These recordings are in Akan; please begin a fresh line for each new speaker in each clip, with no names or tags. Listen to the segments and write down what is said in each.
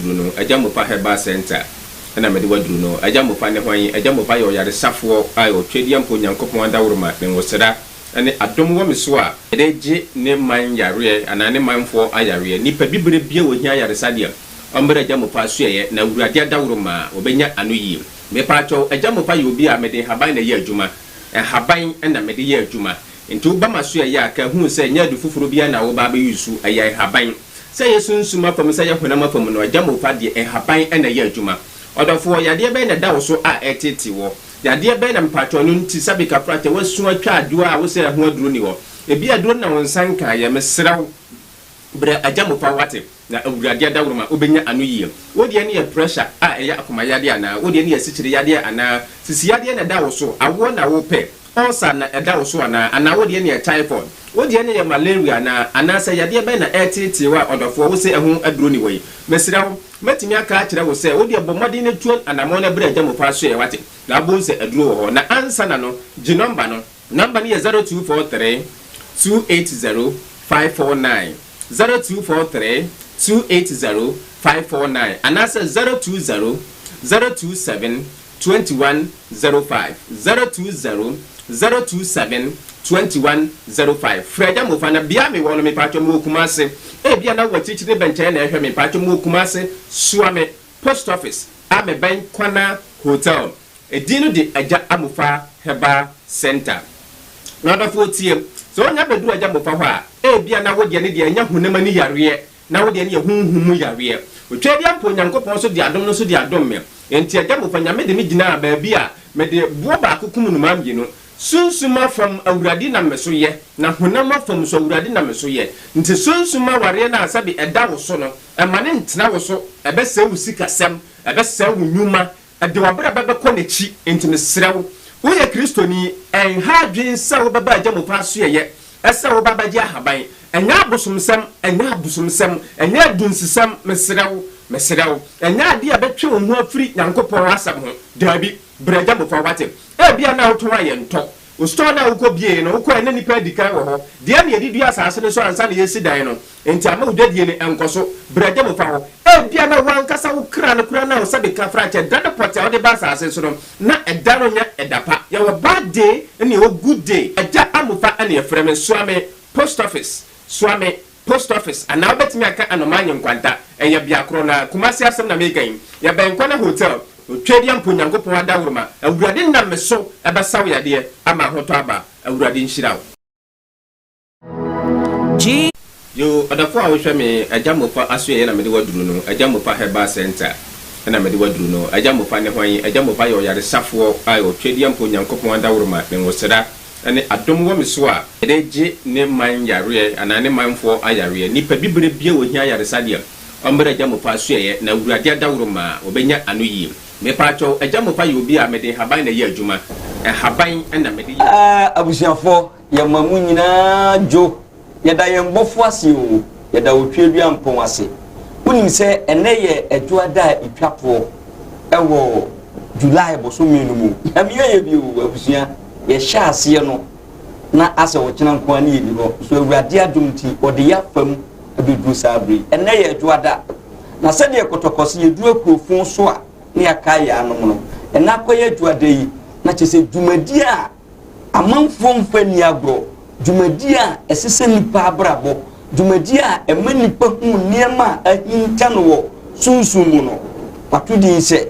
waduru no. Agya Mofa Herbal Centre na mede waduru no. Agya Mofa ne hwan? Agya Mofa yɛ ɔyaresafoɔ a ɔtwadiampo Nyankopɔn adaworoma ne nwosra ne adom wɔ me so a, mede gye ne man yareɛ anaa ne manfoɔ ayareɛ. Nipa bibire biara a ɔhia ayaresa deɛ, ɔmmra Agya Mofa asoɛeɛ na Awurade adaworoma a, ɔbɛnya ano yie. Mepaakyɛw, Agya Mofa yɛ obi a mede nhaban na ɛyɛ adwuma. Nhaban na mede yɛ adwuma. Nti woba m'asoɛeɛ a, ka hu sɛ ɛnyɛ adu foforɔ biara na woreba abɛyusu, ɛyɛ nhaban. Sɛ ɛyɛ sunsum afam, sɛ ɛyɛ honam afam no, Agya Mofa deɛ nhaban na ɛyɛ adwuma. Ɔdɔfoɔ, yadeɛ bɛn na ɛda wo so a ɛreteetee woɔ? Yadeɛ bɛn na mpakyɛw no nti sɛbe kafrakyɛ woasu atwa adwoɔ a wosɛ ɛho aduro nni hɔ? Ebia aduro no na wo nsa nkaeɛ, mesrɛ wo brɛ Agya Mofa woate, na Awurade adaworoma wobɛnya ano yie. Wo deɛ no yɛ pressure a ɛyɛ akoma yadeɛ anaa? Wo deɛ no yɛ asikyire yadeɛ anaa? Sisi yadeɛ na ɛda wo so? Awoɔ na wopɛ? Ulcer na ɛda wo so anaa? Anaa wo deɛ no yɛ typhoid? Wo deɛ no yɛ malaria anaa? Anaasɛ yadeɛ bɛn na ɛreteetee wo a ɔdɔfoɔ wose ɛho aduro nni hɔ yi? Mesrɛ wo, mɛtumi aka akyerɛ wo sɛ wo deɛ bɔ mmɔden na tu anammɔn na brɛ Agya Mofa asoɛeɛ woate? Na wobɛhu sɛ aduro wɔ hɔ. Na ansa na no, gye nɔmba no. Nɔmba no yɛ 0243 280 549, 0243 280 549, anaasɛ 020 027 2105, 020 027 2105. Frɛ Agya Mofa na bea a mewɔ no, mepaatwɔ mewɔ Kumase. Ebia na wowɔ akyirikyiri ne bɛnkyɛn na ɛrehwɛ me, mepaatwɔ mewɔ Kumase, Suame Post Office a mebɛn Kwana Hotel. Edin no de Agya Amofa Herbal Centre. Na ɔdɔfoɔ tie, sɛ wonya bɛduru Agya Mofa hɔ a, ebia na wo deɛ no deɛ ɛnyɛ honam ani yareɛ, na wo deɛ no yɛ honhom mu yareɛ. Otwadeɛ mpo Onyankopɔn nso de adom no nso de adom me. Enti Agya Mofa, Nyame de me gyinaa baabi a mede boɔ baako kum nnomaa mmienu. Sunsum afam Awurade nam me so yɛ, na honam afam nso Awurade nam me so yɛ. Nti sunsum awareɛ no a sɛbe ɛda wo so no, mma no ntena wo so, ɛbɛsɛe wo sikasɛm, ɛbɛsɛe wo nnwuma, ɛde w'abrabɔ bɛkɔ n'akyi. Enti mesrɛ wo, woyɛ Kristoni, ɛnha adwene sɛ wobɛba Agya Mofa asoɛeɛ sɛ woba abɛgye ahaban. Ɛnyɛ abosomsɛm, ɛnyɛ abosomsɛm, ɛnyɛ adunsisɛm, mesrɛ wo, mesrɛ wo, ɛnyɛ adeɛ a ɛbɛtwe wo ho afiri Nyankopɔn asɛm ho. Daabi, brɛ Agya Mofa, woate? Ebia na wotɔn a yɛntɔ. Wo store no a wokɔbueeɛ no, wokɔeɛ na nnipa adi kan wɔ hɔ. Deɛ na yɛde dua asase no so ansa na yɛresi dan no. Enti ama wo dwadie no nkɔ so. Brɛ gya mu fa hɔ. Ebia na w'ankasa wo kra no koraa na wo sɛbe ka fra kyɛ da no pɔtee a wode ba asase so no, na ɛda no nyɛ ɛda pa. Yɛwɔ bad day ɛna yɛwɔ good day. Agya Amofa ɛna yɛfrɛ me. Soa me post office. Soa me Post office anaa wobɛtumi aka Anomaa Nyenkwanta, ɛyɛ bea korɔ no ara. Kumasi asɛm na mereka yi. Yɛbɛn Kwana Hotel, Otwedeɛ mpo Nyankopɔn adaworoma, Awurade nam me so bɛsa wo yadeɛ ama ahotɔ aba. Awurade nhyira wo.
G.
Yoo, ɔdɔfoɔ a wohwɛ me, Agya Mofa asoɛeɛ na mede wo aduru no, Agya Mofa Herbal Centre na mede wo aduru no, Agya Mofa ne hwan? Agya Mofa yɛ ɔyaresafoɔ a Otwedeɛ mpo Nyankopɔn adaworoma, ne nwosra ne adom wɔ me so a, mede gye ne man yareɛ anaa ne manfoɔ ayareɛ. Nipa bibire biara a ɔhia ayaresa deɛ, ɔmmra Agya Mofa asoɛeɛ, na Awurade adaworoma a, ɔbɛnya ano yie. Mepaakyɛw, Agya Mofa yɛ obi a mede nhaban na ɛyɛ adwuma. Nhaban na mede yɛ.
Ah, abusuafoɔ, yɛma mo nyinaa dwo. Yɛda yɛn Bɔfo ase oo, yɛda Otweaduampɔn ase. Wonim sɛ ɛnnɛ yɛ Ɛdwoada a ɛtwa toɔ wɔ July bosome no mu. Nyame ayɛ bi oo, abusua. Yɛhyɛ aseɛ no na asɛ ɔkyena nko ara ne yɛnni hɔ. Nso Awurade adom nti, ɔde yɛ afa mu abɛduru saa berɛ yi. Ɛnnɛ yɛ Ɛdwoada, na sɛdeɛ kɔtɔkɔ sɛ yɛduru akurofo so a na yɛakae yɛn anom no, ɛnnɛ akɔyɛ Ɛdwoada yi, na kyerɛ sɛ dwumadie a amanfoɔ mfa nni agorɔ, dwumadie a ɛsesa nnipa abrabɔ, dwumadie a ɛma nnipa hu nneɛma a ahinta no wɔ sunsum mu no, wato din sɛ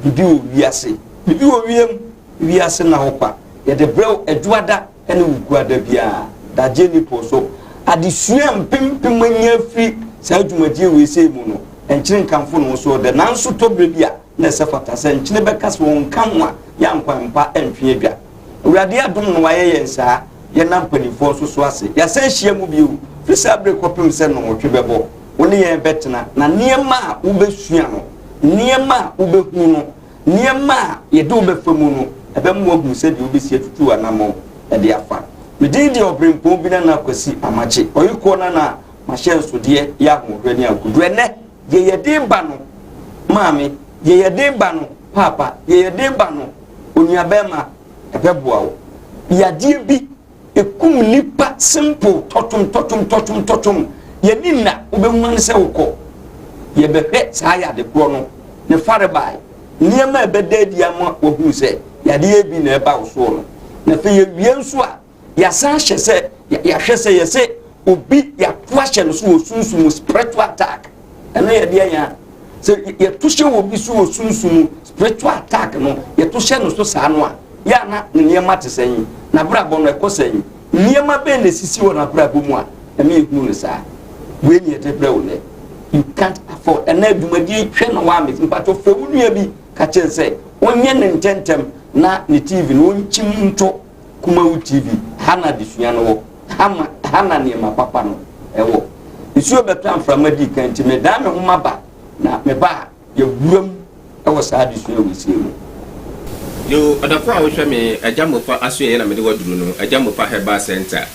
Biribi wɔ Wiase, Biribi wɔ Wiem. Wiase nna hɔ kwa. Yɛde brɛ wo Ɛdwoada ne Wukuada biara. Daagye nni po so. Adesua a mpempem anya afiri saa dwumadie wei sei mu no, nkyene nkamfo ne ho so dɛ. Nanso tɔ berɛ bi a, na ɛsɛ fata sɛ nkyene bɛka sɛ wɔnka ho a, yɛ ankwan mpa ntwe adwa. Awurade adom na wayɛ yɛn saa. Yɛnna mpanimfoɔ nso so ase. Yɛasan ahyia mu bio firi saa berɛ kɔpem sɛ nnɔnwɔtwe bɛbɔ. Wo ne yɛn bɛtena, na nneɛma a wobɛsua no, nneɛma a wobɛhunu no, Nneɛma a yɛde wo bɛfa mu no, ɛbɛma woahunu sɛdeɛ wobɛsi atutu w'anammɔn de afa. Me din de Ɔberempɔn Bi Nana Kwasi Amakye, Ɔyekoɔ Nana a m'ahyɛnsodeɛ yɛ ahoɔhwɛ ne akokoduro. Ɛnnɛ, deɛ yɛde reba no, maame, deɛ yɛde reba no, paapa, deɛ yɛde reba no, onuabarima, ɛbɛboa wo. Yadeɛ bi Ekum nipa simple tɔtwom tɔtwom tɔtwom tɔtwom. Yɛni nna wobɛhu ano sɛ wokɔ. Yɛbɛhwɛ saa yade korɔ no ne farebae, nneɛma a ɛbɛda adi ama wahunu sɛ yadeɛ bi na ɛba wo soɔ no. Na afei yɛwie nso a, yɛasan ahyɛ sɛ yɛahwɛ sɛ yɛsɛ obi yɛato ahyɛ no so wɔ sunsum mu, spiritual attack. Ɛno yɛ deɛ yɛn a sɛ yɛto hyɛ wɔ bi so wɔ sunsum mu, spiritual attack no, yɛto hyɛ no so saa no a, yɛ ana ne nneɛma te sɛn, n'abrabɔ no ɛkɔ sɛn, nneɛma bɛn na esisi wɔ n'abrabɔ mu a ɛma ehunu no saa. Wei ni yɛde brɛ wo nɛ. You can't afford ɛnna dwumadie hwɛ na waa mesi mpatwɔ fɛ wo nua bi ka kyerɛ sɛ ɔnyɛ ne ntɛntɛm na ne TV no ɔnkyim nto Kumawu TV. Ha na adesua no wɔ ha, ma ha na nneɛma papa no ɛwɔ. Nsuo bɛtɔ amframa di kan nti medan me ho maba na meba a yɛwura mu ɛwɔ saa adesua wɔ sie mu.
Yo, ɔdɔfo a wohwɛ me, Agya Mofa asoɛeɛ na mede wo aduru no, Agya Mofa Herbal Centre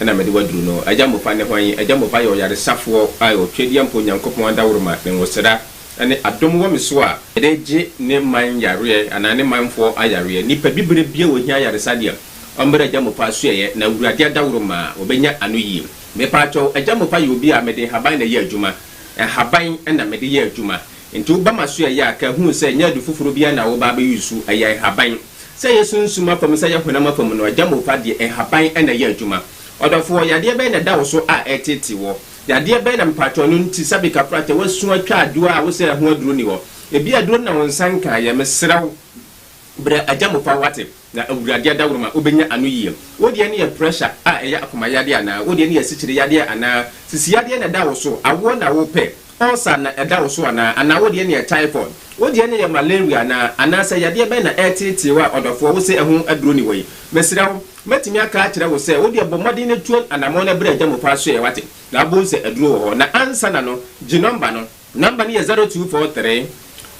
na mede wo aduru no. Agya Mofa ne hwan? Agya Mofa yɛ ɔyaresafoɔ a ɔtwadiampo Onyankopɔn adaworoma, ne nwosra ne adom wɔ me so a, yɛde gye ne man yareɛ anaa ne manfoɔ ayareɛ. Nipa bibire biara a ɔhia ayaresa deɛ, ɔmmra Agya Mofa asoɛeɛ na Awurade adaworoma a, ɔbɛnya ano yie. Mepaakyɛw, Agya Mofa yɛ obi a mede nhaban na ɛyɛ adwuma. Nhaban na mede yɛ adwuma. Nti woba m'asoɛeɛ a, ka hu sɛ ɛnyɛ adu foforɔ biara na woreba abɛyusu, ɛyɛ nhaban. Sɛ ɛyɛ sunsum afa mu, sɛ ɛyɛ honam afa mu no, Agya Mofa deɛ, nhaban na ɛyɛ adwuma. Ɔdɔfoɔ, yadeɛ bɛn na ɛda wo so a ɛreteetee woɔ? Yadeɛ bɛn na mpakyɛw no nti sɛbe kafrakyɛ woasu atwa aduro a wosɛ ɛho aduro nni hɔ? Ebia aduro no na wo nsa nkaeɛ, mesrɛ wo brɛ Agya Mofa wate, na Awurade adaworoma wobɛnya ano yie. Wo deɛ no yɛ pressure a ɛyɛ akoma yadeɛ anaa? Wo deɛ no yɛ asikyire yadeɛ anaa? Sisi yadeɛ na ɛda wo so? Awoɔ na wopɛ? Ulcer na ɛda wo so anaa? Anaa wo deɛ no yɛ typhoid? Wo deɛ no yɛ malaria anaa? Anaasɛ yadeɛ bɛn na ɛreteetee wo a ɔdɔfoɔ wose ɛho aduro nni hɔ yi? Mesrɛ wo, mɛtumi aka akyerɛ wo sɛ wo deɛ bɔ mmɔden na tu anammɔn na brɛ Agya Mofa asoɛeɛ wate? Na wobɛhu sɛ aduro wɔ hɔ. Na ansa na no, gye nɔmba no. Nɔmba no yɛ 0243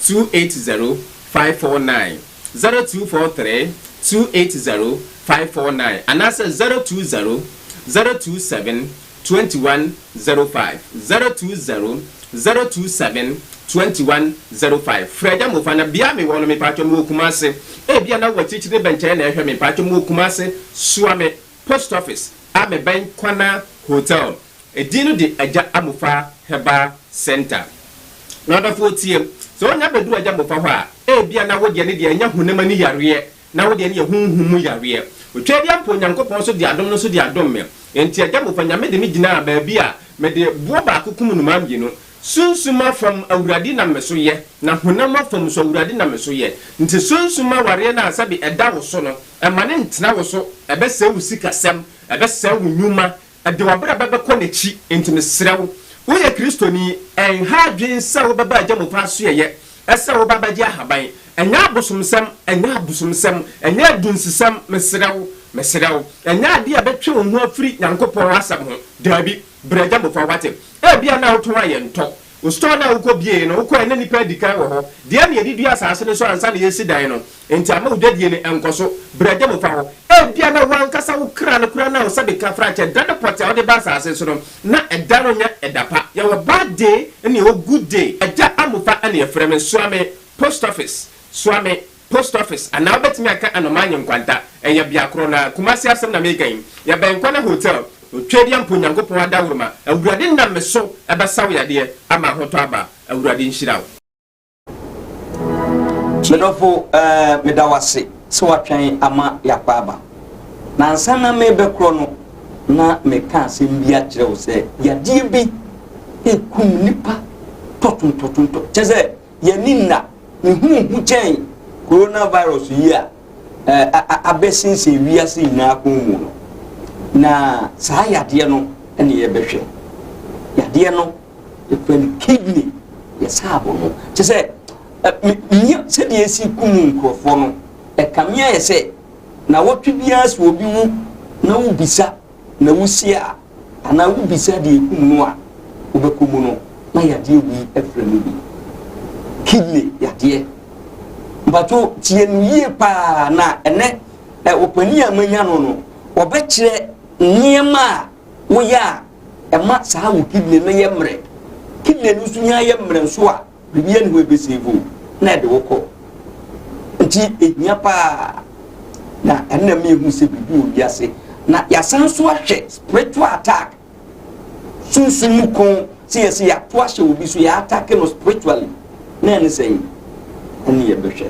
280 549, 0243 280 549, anaasɛ 020 027 2105, 020 027 2105. Frɛ Agya Mofa na bea a mewɔ no, mepaatwɔ mewɔ Kumase. Ebia na wowɔ akyirikyiri ne bɛnkyɛe na ɛrehwɛ me, mepaatwɔ mewɔ Kumase, Suame Post Office a mebɛn Kwana Hotel. Edin no de Agya Amofa Herbal Centre. Na ɔdɔfoɔ tie, sɛ wonya bɛduru Agya Mofa hɔ a, ebia na wo deɛ no deɛ ɛnyɛ honam ani yareɛ, na wo deɛ no yɛ honhom mu yareɛ. Otwadeɛ mpo Onyankopɔn nso de adom no nso de adom me. Enti Agya Mofa, Nyame de me gyinaa baabi a mede boɔ baako kum nnomaa mmienu. Sunsum afam Awurade nam me so yɛ, na honam afam nso Awurade nam me so yɛ. Nti sunsum awareɛ no a sɛbe ɛda wo so no, mma no ntena wo so, ɛbɛsɛe wo sikasɛm, ɛbɛsɛe wo nnwuma, Ɛde w'abrabɔ bɛkɔ n'akyi. Enti mesrɛ wo, woyɛ Kristoni, ɛnha adwene sɛ wobɛba Agya Mofa asoɛeɛ sɛ woba abɛgye ahaban. Ɛnyɛ abosomsɛm, ɛnyɛ abosomsɛm, ɛnyɛ adunsisɛm, mesrɛ wo, mesrɛ wo. Ɛnyɛ adeɛ a ɛbɛtwe wo ho afiri Nyankopɔn asɛm ho. Daabi, bra Agya Mofa, woate? Ebia na wotɔn a yɛntɔ. Wo store no a wokɔ buee no, wokɔɛ na nnipa adi kan wɔ hɔ. Deɛ na yɛde dua asaase no so ansa na yɛresi dan no. Enti ama wo dwadie no nkɔ so. Brɛ gya mu fa hɔ. Ebia na w'ankasa wo kra no koraa na wo sɛbe ka fra kyɛ da no pɔtee a wode ba asaase so no, na ɛda no nyɛ ɛda pa. Yɛwɔ bad day ɛna yɛwɔ good day. Agya Amofa ɛna yɛfrɛ me. Soa me post office. Soa me Post office anaa wobɛtumi aka Anomaa Nyenkwanta, ɛyɛ bea korɔ no ara. Kumasi asɛm na mereka yi. Yɛbɛn Kwana Hotel, Otwedeɛ mpo Onyankopɔn adaworoma, Awurade nam me so bɛsa wo yadeɛ ama ahotɔ aba. Awurade nhyira wo.
Me dɔfo eh, meda wo ase sɛ woatwɛn ama yɛakɔ aba. Na ansa na merebɛkorɔ no, na meka asɛm bi akyerɛ wo sɛ yadeɛ bi ɛkum nnipa tɔtontɔtontɔ. Kyɛ sɛ Yɛn ani nna ne ho hu kyɛn coronavirus yi a abɛsensɛn wiase nyinaa kɔn mu no. Na saa yadeɛ no ne yɛbɛhwɛ. Yadeɛ no yɛfrɛ no kidney, yɛsaabo no. Kyɛ sɛ sɛdeɛ ɛsi kum nkurɔfoɔ no, ɛkame ayɛ sɛ na wɔtwe biara sɛ obi wu na wobisa na wusie a, anaa wubisa deɛ ekum no a, wobɛkɔ mu no, na yadeɛ wei afira mu bi. Kidney yadeɛ. Mpacho tie no yie paa na ɛnɛ ɛ ɔpanin a manya no no, ɔbɛkyerɛ nneɛma a woyɛ a ɛma saa wo kidney no yɛ mmerɛ. Kidney no nso nya yɛ mmerɛ nso a, Biribiara nni hɔ a ɛbɛsave wo na ɛde wo kɔ. Nti ɛhia paa na ɛno na ɛma yɛhu sɛ biribi wɔ wiase. Na yɛasan nso ahwɛ spiritual attack, sunsum mu ko. Sɛ yɛsɛ yɛato ahyɛ obi so, yɛatake no spiritually, na ɛne sɛn ɛne yɛbɛhwɛ.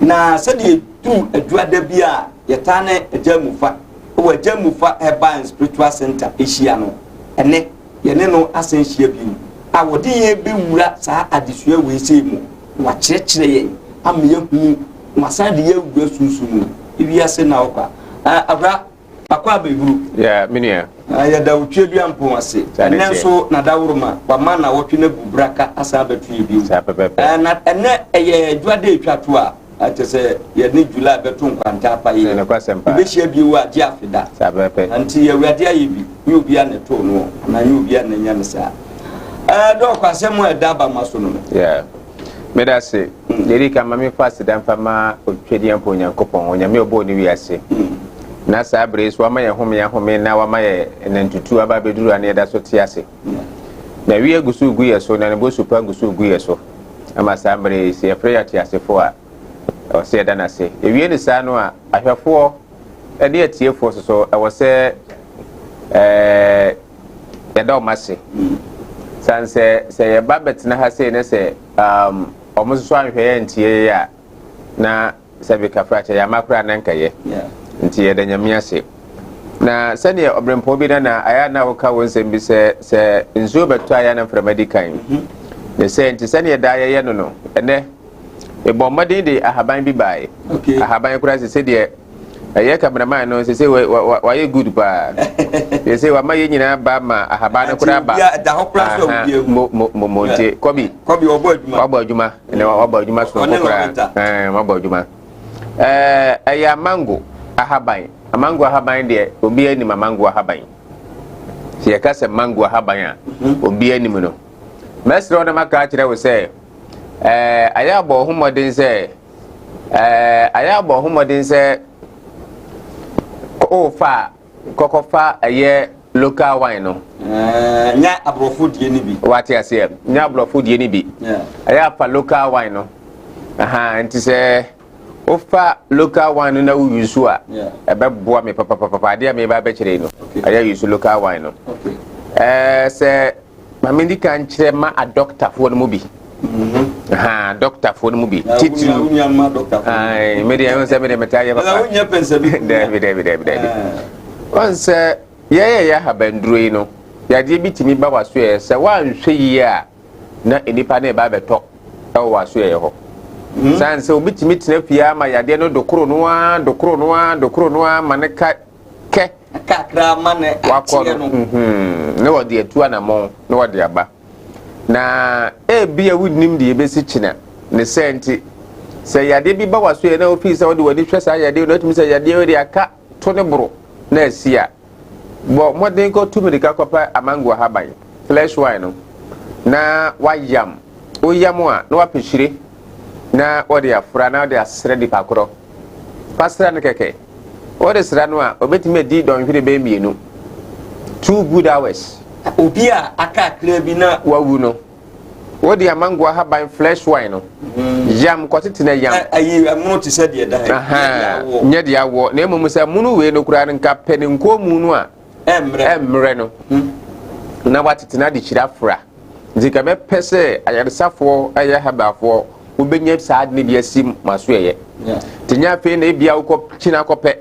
Na sɛdeɛ ɛduru Adwuada bi a yɛtaa ne Agya Mufa wɔ Agya Mufa Herbal and Spiritual Center ɛhyia no, ɛnɛ yɛne no asan hyia bio a wɔde yɛn bɛwura saa adesua wei sei mu na wakyerɛkyerɛ yɛn ama yɛahunu na wasan de yɛn awura sunsum mu ewiase na ɔkwa. Awura Akɔ abɛhuru.
Yeah, me nua.
Ah, yɛda wo Tweaduampɔn ase. Ɛnɛ nso n'adaworoma wama nawɔtwe no abu braka asan abɛto yɛ bio.
Saa pɛpɛpɛ.
Eh, na ɛnɛ ɛyɛ dwuada etwa to a kyɛ sɛ yɛne July bɛto nkwanta apa yi.
Nokwasɛm paa.
Yɛbɛhyia bio a gye afe da.
Saa pɛpɛpɛ.
Nti Awurade ayɛ bi, nyɛ obiara na ɛtoo no anaa nyɛ obiara na anya no saa. Eh, dɔɔkɔ asɛm a ɛda aba ma so no no.
Yeah. Meda ase. Deɛ ɛdi kan ma memfa aseda mfa ma Otwedeɛmpa Onyankopɔn, Onyame a ɔbɔɔ ne wiase. Na saa berɛ yi so wama yɛn home ahome na wama yɛ nantutu aba abɛduru a na yɛda so te ase. Na wie gu so gu yɛ so na ne bosu pa gu so gu yɛ so. Ama saa mmerɛ yi sɛ yɛfrɛ yɛ ateasefoɔ a, ɛwɔ sɛ yɛda no ase. Yɛwie ne saa no a, ahwɛfoɔ ne atiefoɔ soso ɛwɔ sɛ ɛɛ yɛda wɔn ase. San sɛ sɛ yɛba bɛtena ha sei ne sɛ um, wɔn nso so anhwɛ yɛn ntie yɛ a, na sɛbi kafra kyɛ yɛama koraa na nkɛyɛ. Nti yɛda Nyame ase. Na sɛdeɛ ɔbrempɔn bi nana ayɛ na woka wo nsɛm bi sɛ sɛ nsuo bɛtɔ ayɛ na mframa di kan. Ne sɛ nti sɛdeɛ daa yɛyɛ no no, ɛnɛ mebɔ mmɔden de ahaban bi baeɛ. Ahaban koraa sɛ sɛdeɛ Ɛyɛ cameraman no sese wayɛ good paa. Sese wama yɛn nyinaa ba ma ahaban no koraa ba.
Mo
mo mo mo nti kɔbi.
Kɔbi ɔbɔ adwuma.
Wabɔ adwuma ɛnna wabɔ adwuma soronko koraa. Ɛɛ wabɔ adwuma. Ɛɛ ɛyɛ amango ahaban. Amango ahaban deɛ obiara nim amango ahaban. Sɛ yɛka sɛ mango ahaban a mhm. obiara nim no. Mɛsrɛ wo na maka akyerɛ wo sɛ ɛɛ ayɛ abɔ ho mmɔden sɛ. Ɛɛ, ayɛ abɔ ho mmɔden sɛ wofa a kɔkɔfa ɛyɛ local wine no.
Ɛɛ, nyɛ aborɔfo die no bi.
Wate aseɛ, nyɛ aborɔfo die no bi. Ɛyɛ afa local wine no. Aha, nti sɛ wofa local wine no na wo use a, ɛbɛboa me papapapa. Adeɛ a meba abɛkyerɛ yi no, ɛyɛ use local wine no. Ɛɛ, sɛ Ma mendi kan nkyerɛ ma adɔktafoɔ no mu bi. Mhm. Ha dɔktafoɔ no mu bi.
Titiriw.
Ayi me deɛ sɛ me deɛ metaa yɛ papa. Dɛbi dɛbi dɛbi dɛbi. Wɔn sɛ yɛyɛ yɛ ahabanduro yi no yadeɛ bi tumi ba w'aso yɛ sɛ woanhwɛ yie a na nnipa no ɛba abɛtɔ ɛwɔ w'aso yɛ hɔ. Mhm. San sɛ obi tumi tena fie ama yadeɛ no dokoro no ara dokoro no ara dokoro no ara ma ne ka kɛ.
Kakra ma no
wakɔ
ateɛ
no
no.
mhm, na wɔde atu anammɔn na wɔde aba. Na ebia wonnim deɛ ebesi kyena ne sɛ nti sɛ yadeɛ bi ba w'aso yɛ na ofii sɛ wode w'ani hwɛ saa yadeɛ no atumi sɛ yadeɛ wei de aka to ne boro na asi a bɔ mmɔden kɔtu mirika kɔpɛ amango ahaban flesh wine no na wayam woyam a na wapɛ hyire na wɔde afra na wɔde asrɛ nipa korɔ fa sra no kɛkɛ Wode sra no a, obetumi adi dɔnhwere bɛyɛ mmienu. Two good hours.
Obi a aka akra bi na.
Wawu no, wode amango ahaban fresh wine no, yam kɔtete na yam.
Ayi ɛmono te sɛ deɛ ɛda ha yi.
Nyɛ deɛ awoɔ. Na mmom sɛ mono wei no koraa no nka pɛ ne nkɔnmu no a ɛmmerɛ no na watete no ade kyiri afra. Nti nka mɛpɛ sɛ ayaresafoɔ ɛyɛ herbalfoɔ wobɛnya saa ade no bi asi mo aso ɛyɛ. Nti nyɛ afei na ebia wokɔ kyina kɔpɛ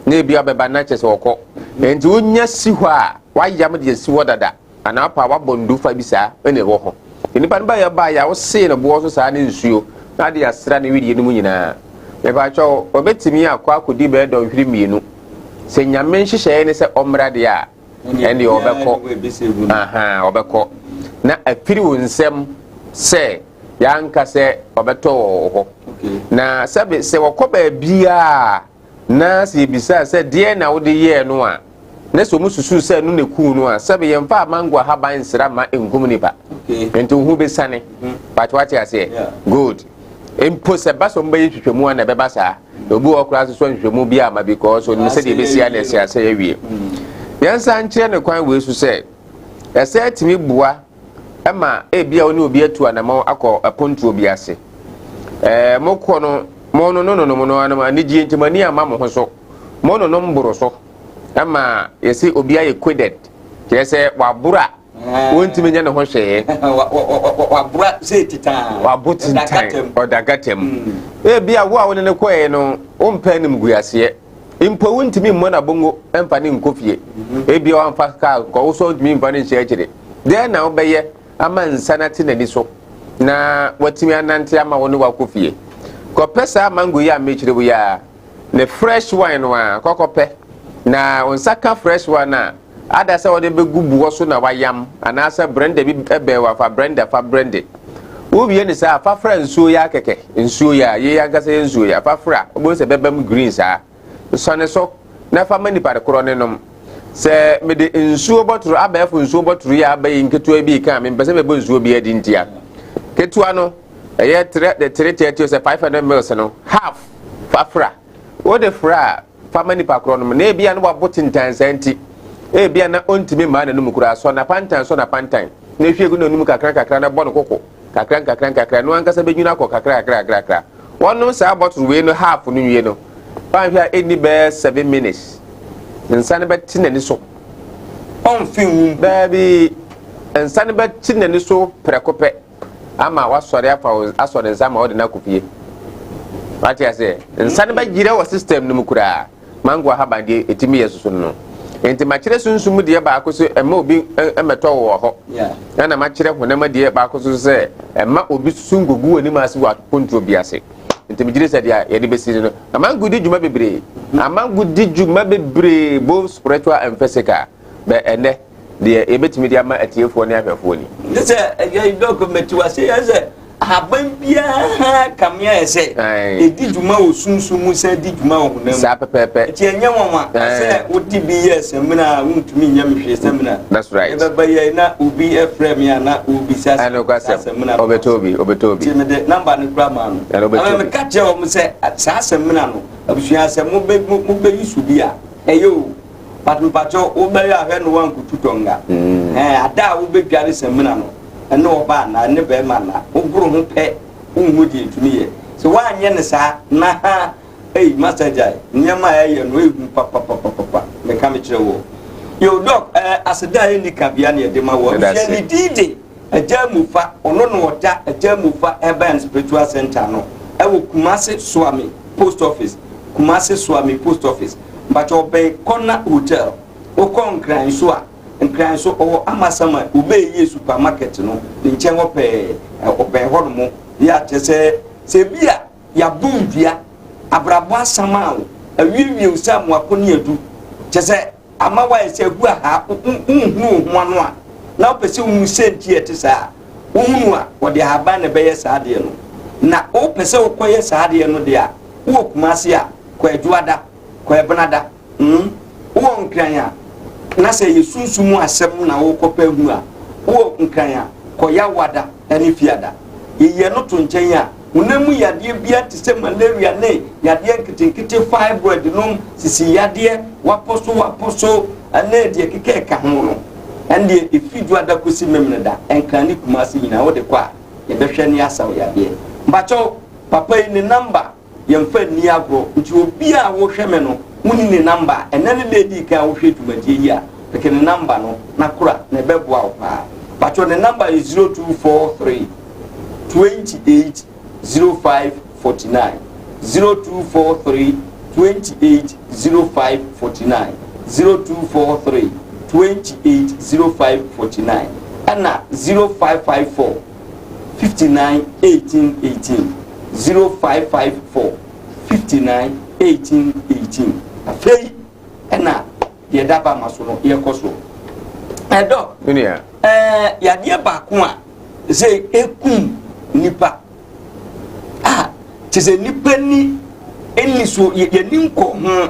na ebia wobɛba na kyɛ sɛ ɔkɔ. Nti wonya si hɔ a wayam de asi hɔ dada anaa pa wabɔ ndufa bi saa ɛna ɛwɔ hɔ. Nti nipa no bɛyɛ baa yɛ a wosee no boɔ so saa ne nsuo na ade asra ne wedeɛ no mu nyinaa. Mepakyɛw ɔbɛtumi akɔ akɔdi bɛyɛ dɔnhwere mmienu. Sɛ Nyame nhyehyɛeɛ ne sɛ ɔmmra deɛ a ɛndeɛ ɔbɛkɔ ahaa ɔbɛkɔ na afiri wo nsam sɛ yɛanka sɛ ɔbɛtɔ wɔ wo hɔ na sɛbe sɛ wɔkɔ baabiaa na sɛ yɛbisaa sɛ deɛ na wode yɛɛ no a na sɛ ɔmu susuu sɛ ɛno na ɛkuu no a sɛbe yɛmfa amango ahaban nsra ma nkum nipa nti wo ho bɛsane but wate aseɛ good mpo sɛ ba sɛ ɔmbɛyɛ nhwehwɛmu a na ɛbɛba saa Na obi wɔ hɔ koraa nso so nhwehwɛmu bi ama because onim sɛdeɛ ɛbɛsi a na ɛsɛ asɛ awie. Yɛnsa nkyerɛ no kwan wei so sɛ ɛsɛ atumi boa ma ebi a wo ne obi atu anamɔn akɔ apontuo bi ase. Ɛɛ mokɔ no mo no no nonom no anom anigyeɛ nti mo ani amma mo ho so. Mo nonom boro so ma yɛsi obi ayɛ coded kyerɛ sɛ waboro a. Wɔntumi nyɛ ne ho hwee.
Wabora sɛ titaa.
Wabo tintan. Ɔda gata mu. Ebia wo a wo ne no kɔɛ no, wompɛ animguaseɛ. Mpo wontumi mmɔ n'abongo mfa ne nkɔ fie. Ebia wamfa kaa nkɔ, wo so wontumi mfa no nhyɛ akyire. Dɛn na wobɛyɛ ama nsa no ate n'ani so na watumi anante ama wo ne wakɔ fie? Kɔpɛ saa mango yi a mekyerɛ wo yi ara. Ne fresh wine no a kɔkɔpɛ na wo nsa ka fresh one a ada sɛ wɔde bɛgu boɔ so na wayam anaasɛ brɛndɛ bi bɛn wafa brɛndɛ fa brɛnde wowie ne saa fa fra nsuo yi akɛkɛ nsuo yi a yei ankasa yɛ nsuo yi a fa fra wobɛhu sɛ bɛbam green saa sɔne so na fa ma nipa korɔ ne nom sɛ mede nsuo bɔtoro abɛɛfo nsuo bɔtoro yi a aba yi nketewa bi ka mempɛ sɛ mɛbɔ nsuo bi adi ntia ketewa no ɛyɛ 330 sɛ 500 mils no half Fa fra. Wode fra a, fa ma nipa korɔ nom. Na ebia na wabo tentan saa nti, ebia na ɔntumi mmaa n'anum koraa. Sɔ n'apantan, sɔ n'apantan, na hwie gu n'anum kakra kakra na bɔ no koko kakra nkakra nkakra. Ɛno ankasa bɛnwini akɔ kakra kakra kakra kakra. Wɔnom saa bottle wei no half no nwie no, woanhwɛ a ɛnni bɛyɛ 7 minutes, nsa no bɛte n'ani so.
Ɔmfe nwu mpo.
Daabi, nsa no bɛte n'ani so prɛko pɛ. Ama wasɔre afa wo asɔ ne nsa ama ɔde no akɔ fie. Wate aseɛ? Nsa no bɛyerɛ wɔ system no mu koraa. Mango ahaban deɛ ɛtumi yɛ soso no. Nti makyerɛ sunsum deɛ baako so ɛma obi mmɛtɔ wo wɔ hɔ. Ɛna makyerɛ honam deɛ baako so sɛ ɛma obi susu nkogu w'anim ase wɔ apontuo bi ase. Nti megyere sɛ deɛ yɛde bɛsi no. Amango di dwuma bebree. Amango di dwuma bebree both spiritual and physical. Bɛ ɛnɛ deɛ yɛbɛtumi de ama atiefoɔ ne ahwɛfoɔ ni.
Ne sɛ ɛyɛ dɔk mɛti wase yɛ sɛ ahaban biara kame ayɛ sɛ ɛdi dwuma wɔ sunsum mu sɛ di dwuma wɔ honam mu.
Saa pɛpɛɛpɛ.
Nti ɛnyɛ nwanwa sɛ wode bi yɛ samina a wontumi nyɛ me hwee samina.
That's right.
Ɛbɛba yɛ na obi ɛfrɛ me a na obisa saa samina.
Ɔbɛtɔ obi, ɔbɛtɔ obi.
Nti mede namba no kura maa no.
Ɛna ɔbɛtɔ obi.
Meka kyerɛ wɔn sɛ saa samina no abusua sɛ mobɛyi so bi a ɛyɛ o. But mpakyɛw wo bɛyɛ a hwɛ no wankotu tɔnga ɛɛ ada a wobɛdware samina no ɛne ɔba anaa ɛne bɛrima anaa wogoro ho pɛ wonhu deɛ ɛtumi yɛ sɛ woanyɛ no saa na ha ei masa gyae nneɛma a ɛyɛ no ɛhu papapapapa meka mekyerɛ wɔ yo dɔk ɛɛ aseda a ɛnni kabea ne ɛde ma wɔ abusua ne din de Agya Mufa ɔno na ɔda Agya Mufa Herbal and Spiritual Center no ɛwɔ Kumasi Suame Post Office Kumasi Suame Post Office Mpakyɛ ɔbɛn Corner Hotel. Wokɔ Nkran nso a, Nkran nso ɔwɔ Amasaman Obeyie Super Market no ne nkyɛn hɔ pɛɛ. Ɔbɛn hɔ nom. Yɛ a kyerɛ sɛ, sɛ ebi a yɛabɔ wo dua, abrabɔ asaman wo, awiewie wo sɛ amoako ne adu, kyerɛ sɛ ama woayɛ sɛ agu ahaa, wonhunu wo ho ano a, na wopɛ sɛ wohu sɛ nti ɛte saa a, wohunu a, wɔde ahaban na ɛbɛyɛ saa adeɛ no. Na wopɛ sɛ wokɔyɛ saa adeɛ no deɛ a, wowɔ Kumasi a, kɔ Adwoada. Kɔ Ɛbenada. Mm. Wowɔ Nkran a, na sɛ ɛyɛ sunsum mu asɛm na worekɔpɛ ahu a, wowɔ Nkran a, kɔ Yawoada ne Fiada. Yɛyi ɛno to nkyɛn a, honam mu yadeɛ biara te sɛ malaria ne yadeɛ nketenkete, fibroid nom, sisi yadeɛ, wapɔ so wapɔ so ne deɛ ɛkeka ɛka ho no, ɛndeɛ ɛfiri Dwoada kɔsi Memeneda, Nkran ne Kumasi nyinaa wode kɔ a, yɛbɛhwɛ ne asa wo yadeɛ. Mpakyɛw, papa yi ne number. Yɛmfa nni agorɔ nti obiara a wohwɛ me no wonni ne number a, ɛnɛ ne da ɛdii kan a wohwɛ dwumadie yi a, peke ne number no na kora na ɛbɛboa wo paa. Pakyɛ ne number yɛ 0243 28 05 49 0243 28 05 49 0243 28 05 49 ɛna 0554 59 18 18 0554 59 18 18 Afei ɛna deɛ ɛda ba ma so no yɛkɔ so. Ɛdɔ ɛɛ yadeɛ baako a sɛ ekum nipa a kyɛ sɛ nipa ni ɛni so yɛni nkɔ ho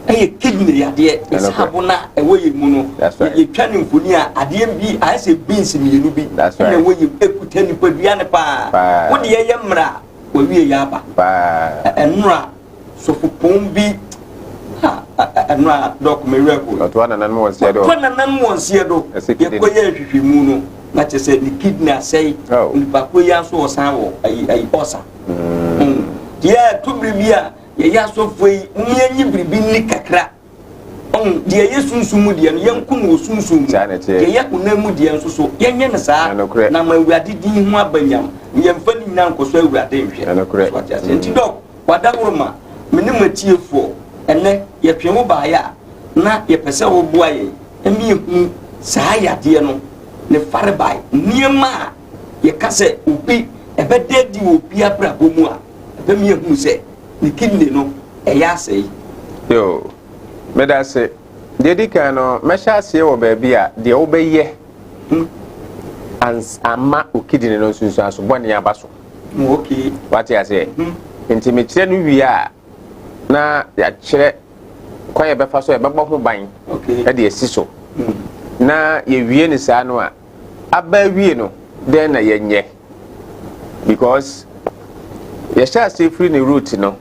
ɛyɛ kidney yadeɛ ɛsaabo no a ɛwɔ yɛn mu no yɛtwa ne mfoni a adeɛ bi ayɛ sɛ beans mmienu bi ɛna ɛwɔ yɛn ɛkuta nipadua no paa wode yɛyɛ mmerɛ a wawie yɛ aba ɛnora sɔfopɔn bi ɛnora dɔk me werɛ ho
ɔtoa nananom wɔn seɛ do
ɔtoa nananom wɔn seɛ do yɛkɔ yɛ nhwehwɛmu no na kyerɛ sɛ ne kidney asɛe nipa ko yi nso ɔsan wɔ ayi ayi ɔsa deɛ ɛto biribi a yɛyɛ asɔfoɔ yi, mom yɛnyi biribi nni kakra. Ɔhu, deɛ ɛyɛ sunsum mu deɛ no, yɛnko no wɔ sunsum mu.
Saa na ɛteɛ.
Deɛ ɛyɛ honam mu deɛ nso so, yɛnyɛ no saa,
Ɛnokorɛ.
na ama Awurade din ho aba nyam, na yɛmfa ne nyinaa nkɔsɔ Awurade nhwɛ.
Ɛnokorɛ.
So wate aseɛ? Nti Dɔk, w'adaworoma, me ne m'atiefoɔ, ɛnnɛ, yɛtwee wo baeɛ a, na yɛpɛ sɛ woboa yɛn ma yɛhunu saa yadeɛ no, ne farebae, nneɛma a yɛka sɛ obi, ɛbɛda adi wɔ obi abrabɔ mu a, ɛbɛma yɛahunu sɛ ne kidney no, ɛyɛ asɛe.
Yoo, meda ase. Deɛ ɛdi kan no, mɛhyɛ aseɛ wɔ baabi a deɛ wobɛyɛ ans ama wo kidney no nsunsuanso bɔne aba so.
Okay.
Wate aseɛ? Nti mekyerɛ no wie a, na yɛakyerɛ kwan yɛbɛfa so a yɛbɛbɔ ho ban de asi so. Na yɛwie no saa no a, aba awie no, dɛn na yɛnyɛ? Because yɛhyɛ aseɛ firi ne root no,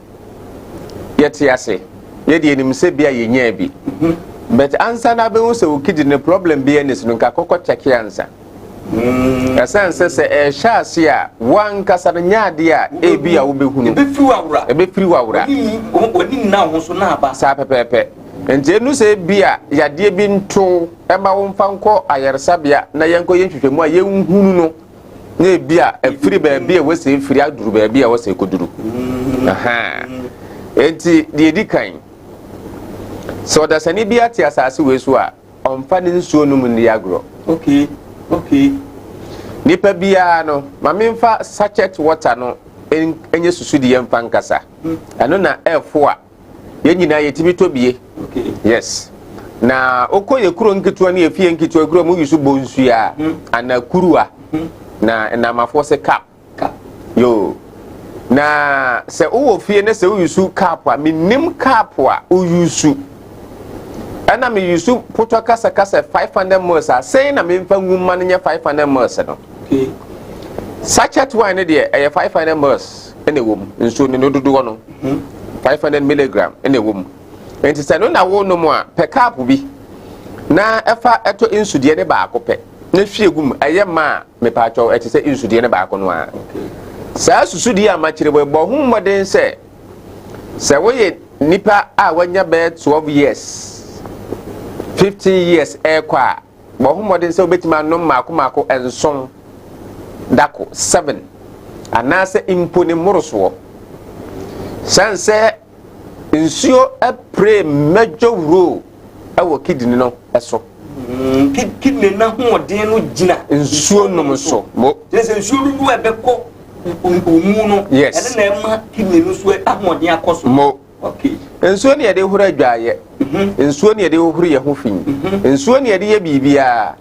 yɛte ase, yɛde yɛnim sɛ bi a yɛnyaa bi. But ansa na abɛhu sɛ wo kidney no problem bi ani so no, nka kɔkɔ kyɛke ansa. Ɛsiane sɛ sɛ ɛhyɛ ase a, wo ankasa no nyɛ adeɛ a ebi a wobɛhunu.
Ɛbɛfiri
wawora.
W'ani nna wo ho so na aba.
Saa pɛpɛɛpɛ. Nti ɛnu sɛ ebi a yadeɛ bi nto ɛma wo mfa nkɔ ayaresabea na yɛnkɔ yɛ nhwehwɛmu a yɛnhunu no, na ebi a ɛfiri baabi a wɔsɛ efiri aduru baabi a wɔsɛ ekɔduru. Nti deɛ edi kan, sɛ ɔdasani bi ate asase wei so a, ɔmfa ne nsuo nom nni agorɔ.
Okay.
Nipa biara no, ma memfa sachet water no ɛnyɛ susudeɛ mfa nkasa. Ɛno na ɛɛfo a yɛn nyinaa yɛtumi tɔ bie. Yes. Na wokɔ yɛ kuro nketewa ne yɛfie nketewa kuro mu yi so bɔ nsuo anaa kuruwa na nnamafoɔ sɛ cup. Yo. Na sɛ wowɔ fie ne sɛ woyusu cup a, menim cup a woyusu. Ɛna meyusu potɔ kasakasa 500 mils a, sɛn na memfa ngu mma no nyɛ 500 mils no? Sachet wine no deɛ ɛyɛ 500 mils ɛna ɛwɔ mu. Nsuo no no dodoɔ no 500 milligram ɛna ɛwɔ mu. Nti sɛ no na wonom a, pɛ cup bi na ɛfa ɛtɔ nsudeɛ ne baako pɛ na hwie gu mu. Ɛyɛ ma a mepaakyɛw ɛte sɛ nsudeɛ ne baako no ara. Saa susudeɛ a makyerɛ wɔ bɔ ho mmɔden sɛ sɛ woyɛ nipa a wanya bɛyɛ 12 years 15 years ɛrekɔ a, bɔ ho mmɔden sɛ wobɛtumi anom mmaako mmaako 7 dako, 7 anaasɛ mpo ne mmorosoɔ. Sane sɛ nsuo play major role ɛwɔ kidney no so.
Kidney n'ahoɔden no gyina
nsuo nom so. Mo.
Kyerɛ sɛ nsuo dodoɔ a ɛbɛkɔ mu no,
Yes.
ɛno na ɛma kidney no so ahoɔden akɔ so.
Mo.
Okay.
Nsuo ne yɛde horo adwaeɛ. Nsuo ne yɛde hohoro yɛn ho fi. Nsuo ne yɛde yɛ biribiara.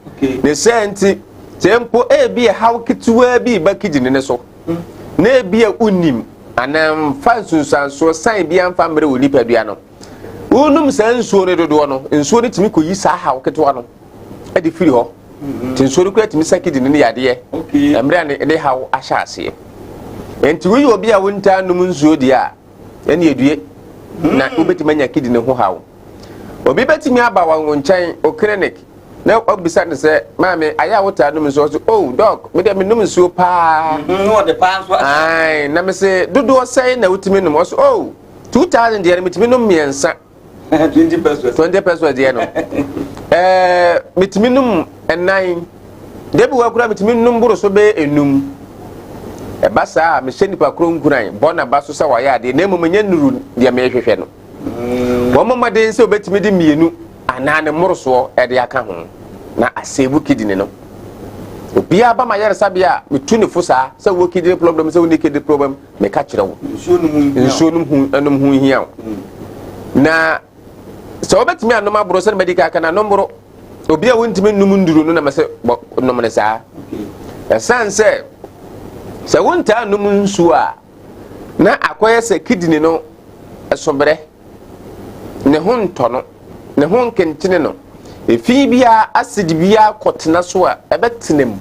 Ne sɛ nti, sɛ mpo ebi ɛhaw ketewaa bi ba kidney ne so, na ebi a wonim anaa mfa nsunsuansoɔ san bi amfa mmerɛ wɔ nipadua no, wonom saa nsuo no dodoɔ no, nsuo no tumi kɔyi saa haw ketewa no de firi hɔ. Nti nsuo no kura tumi sa kidney no yadeɛ mmerɛ a ne haw ahyɛ aseɛ. Nti woyɛ obi a wontaa nom nsuo deɛ a, ɛne edue na wobɛtumi anya kidney ho haw. Obi bɛtumi aba wɔn nkyɛn o clinic na wabisa no sɛ, maame, ayɛ a wotaa nom nsuo? Ɔsɛ, oh doc, me deɛ menom nsuo paa.
Na ɔde paa nso ahyɛ.
Ae, na mese dodoɔ sɛn na wotumi nom? Ɔsɛ, oh, 2000 deɛ no metumi nom 3.
20 pesos.
20 pesos deɛ no. Metumi nom 4. Debi wɔ kura metumi nom boro so bɛyɛ 5. Ɛba saa a, mehyɛ nipa koro nkuran, bɔ n'aba so sɛ wayɛ adeɛ, na mmom nyɛ nnuru deɛ mehwehwɛ no. Wɔn mmɔden sɛ obetumi de 2 anaa ne mmorosoɔ ɛde aka ho na asɛebu kidney no. Obiara ba ma yaresabea a, metu ne fo saa sɛ wɔ kidney problem, sɛ wonni kidney problem, meka kyerɛ wo.
Nsuo
nom ho, nom ho hia wo. Na sɛ wobɛtumi anom aboro sɛ no mɛdi kaka na nom boro. Obi a wontumi nnom nduro no na mɛsɛ bɔ nom ne saa. Ɛsiane sɛ sɛ wontaa nom nsuo a, na akɔyɛ sɛ kidney no ɛsobrɛ, ne ho ntɔ no, ne ho nkentene no, efi biara, acid biara kɔtena so a ɛbɛtena mu.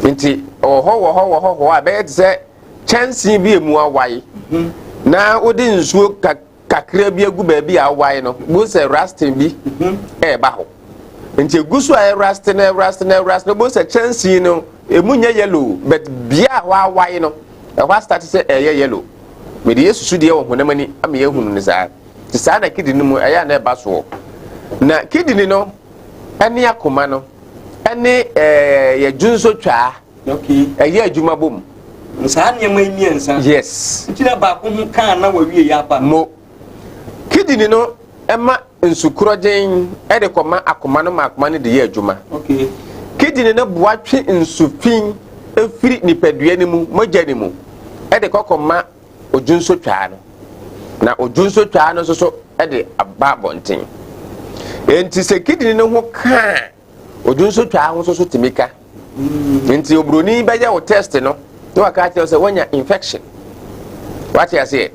Nti wɔ hɔ wɔ hɔ wɔ hɔ hɔ a ɛbɛyɛ te sɛ kyɛnsee bi emu awae na wode nsuo kakra bi agu baabi a awae no, bu sɛ rusting bi ɛɛba hɔ. Nti egu so a ɛrust na ɛrust na ɛrust no, bu sɛ kyɛnsee no emu nyɛ yellow, but bea a hɔ awae no ɛhɔ astart sɛ ɛyɛ yellow. Mede yɛ susu deɛ wɔ honam ani ama yɛahunu no saa. Nti saa na kidney no mu ɛyɛ a na ɛba soɔ. Na kidney no ɛne akoma no ɛne ɛɛ yɛ dwonsotwaa ɛyɛ adwuma bom.
Saa nneɛma yi mmiɛnsa.
Yes.
Nti na baako ho kaa na wawie yɛ aba.
Mo kidney no ɛma nsukorɔgyen ɛde kɔma akoma no ma akoma no de yɛ adwuma. Kidney no boa twe nsu fi efiri nipadua no mu, mogya no mu, ɛde kɔkɔma odwonsotwaa no, na odwonsotwaa no nso so de aba abɔnten. Enti sɛ kidney no ho kaa odwonsotwaa ho nso so tumi ka. Nti oburoni bɛyɛ wo test no na waka akyerɛ sɛ wanya infection. Wate aseɛ?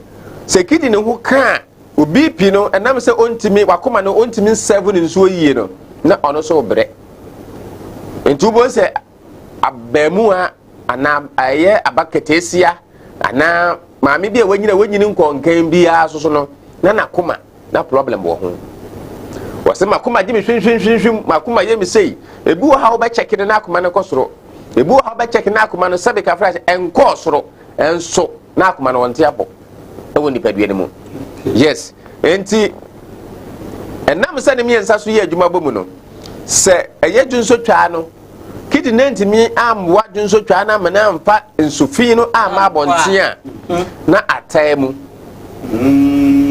Sɛ kidney no ho kaa o BP no, ɛnam sɛ ɔntumi wakoma no ɔntumi nsɛvo ne nsuo yie no, na ɔno nso brɛ. Nti wobɛhu sɛ abaamuwa anaa ɛyɛ aba keteesia anaa maame bi a wanyina wanyini nkɔnkɛn biara soso no na n'akoma na problem wɔ ho. Wɔsɛ makoma gye me hwimhwimhwimhwim, makoma yɛ me sei. Ebi wɔ ha wobɛkyɛke no na akoma no kɔ soro, ebi wɔ ha wobɛkyɛke na akoma no sɛbe kafra sɛ ɛnkɔɔ soro, ɛnso na akoma no wɔnte abɔ ɛwɔ nipadua no mu. Yes, nti ɛnam sɛ ne mmiɛnsa so yɛ adwuma bɔ mu no, sɛ ɛyɛ dwonsotwaa no, kidney no ntumi ammoa dwonsotwaa no ama no amfa nsufi no amma abɔnten a, na ataa mu.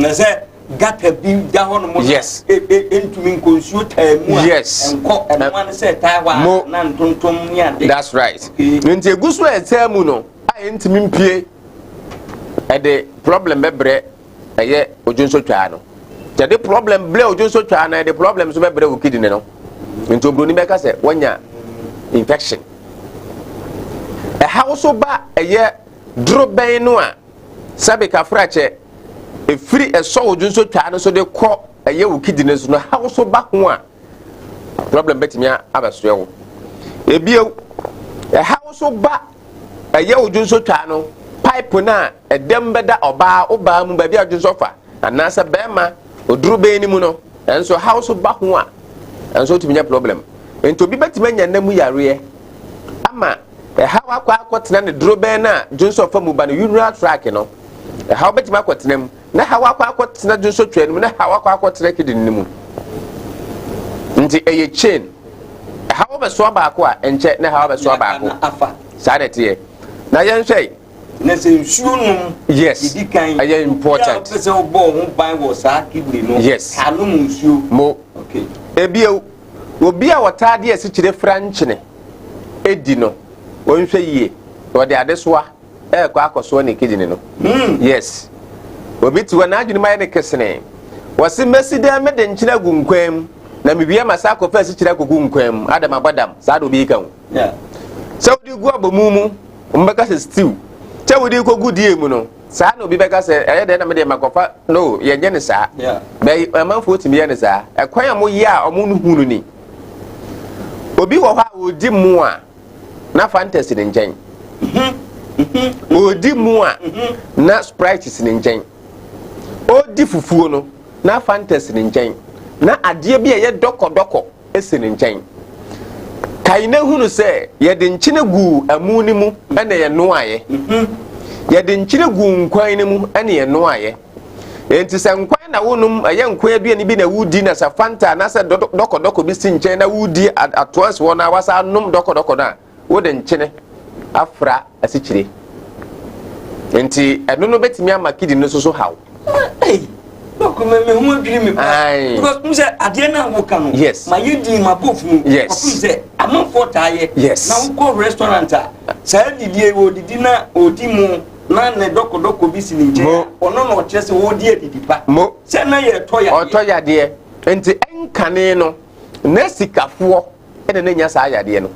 Na sɛ gutter bi da hɔ nom. Ntumi nkɔ, nsuo taa mu a. Nkɔ ɛnoa no sɛ taa hɔ a na ntontom ne ade.
That's right. Nti egu so a ɛtaa mu no a ɛntumi mpie, ɛde problem bɛbrɛ ɛyɛ odwonsotwaa no. Yɛde problem brɛ odwonsotwaa no, ɛde problem nso bɛbrɛ wo kidney no. Nti oburoni bɛka sɛ wanya infection. Ɛhaw so ba ɛyɛ dorobɛn no a sɛbe kafrakyɛ ɛfiri ɛsɔ wo dwonsotwaa no so de kɔ ɛyɛ wo kidney no so no, haw so ba ho a, problem bɛtumi abɛsoɛ wo. Ebio, ɛhaw so ba ɛyɛ wo dwonsotwaa no pipe no a ɛdɛm bɛda ɔbaa ɔbaa mu baabi a dwonsɔ fa anaasɛ bɛrima odurubɛn no mu no, ɛnso haw so ba ho a, ɛnso wotumi nya problem. Nti obi bɛtumi anya nna mu yareɛ ama ɛhaw akɔ akɔtena ne dorobɛn no a dwonsɔ fa mu ba no, urinary tract no. Ɛhaw bɛtumi akɔtena mu na haw akɔ akɔtena dwonsɔtwa no mu na haw akɔ akɔtena kidney no mu. Nti ɛyɛ chain. Ɛhaw bɛsoa baako a, ɛnkyɛ na ɛhaw bɛsoa baako. Saa na ɛteɛ. Na yɛnhwɛ.
Na sɛ nsuo nom. Yɛdi kan.
Ɛyɛ important.
Obiara pɛ sɛ ɔbɔ ho ban wɔ saa kidney no. Anom nsuo.
Mo. Ebio, obi a wɔtaa de asikyire fra nkyene edi no, wɔnhwɛ yie. Wɔde adesoa ɛrekɔ akɔsoa ne kidney no. Yes. Obi te hɔ n'adwene mu ayɛ ne kesene. Wɔsi mesi dɛn mede nkyene agu nkwan mu na mewie ma saa akɔfa asikyire akɔgu nkwan mu adam abɔdam saa de obi yi ka ho. Sɛ wode gu abɔmu mu, wɔn bɛka sɛ stew. Sɛ wode kɔgu die mu no, saa na obi bɛka sɛ ɛyɛ dɛn na mede makɔfa no. Yɛnyɛ ne saa. Bɛyi amanfoɔ tumi yɛ ne saa. Ɛkwan a moyɛ a ɔmo no hu no ni. Obi wɔ hɔ a ɔdi mu a na Fanta si ne nkyɛn. Ɔdi mu a na Sprite si ne nkyɛn. Ɔdi fufuo no na Fanta si ne nkyɛn. Na adeɛ bi a ɛyɛ dɔkɔdɔkɔ si ne nkyɛn. Kae na hunu sɛ yɛde nkyene guu amu no mu ɛna yɛnoaeɛ. Yɛde nkyene guu nkwan no mu ɛna yɛnoaeɛ. Enti sɛ nkwan na wonom, ɛyɛ nkwan aduane bi na wodi, na sɛ Fanta anaasɛ dɔkɔdɔkɔ bi si nkyɛn na wodi atoa si hɔ na wasa anom dɔkɔdɔkɔ no a, wode nkyene afra asikyire. Nti ɛno no bɛtumi ama kidney no nso so haw.
Doc, me ho adwiri me paa. Because n sɛ adeɛ no a woka no. Ma yɛ din ma bɔ funu. Kɔpem sɛ amanfoɔ taa yɛ. Na wokɔ restaurant a, saa didie wɔdidi na ɔdi mu na ne dɔkɔdɔkɔ bi si ne nkyɛn a, ɔno na ɔkyerɛ sɛ wɔredi adidi pa.
Mo.
Sɛ na yɛtɔ yadeɛ.
Ɔtɔ yadeɛ. Nti ɛnkane no na sikafoɔ ɛna ne nya saa yadeɛ no.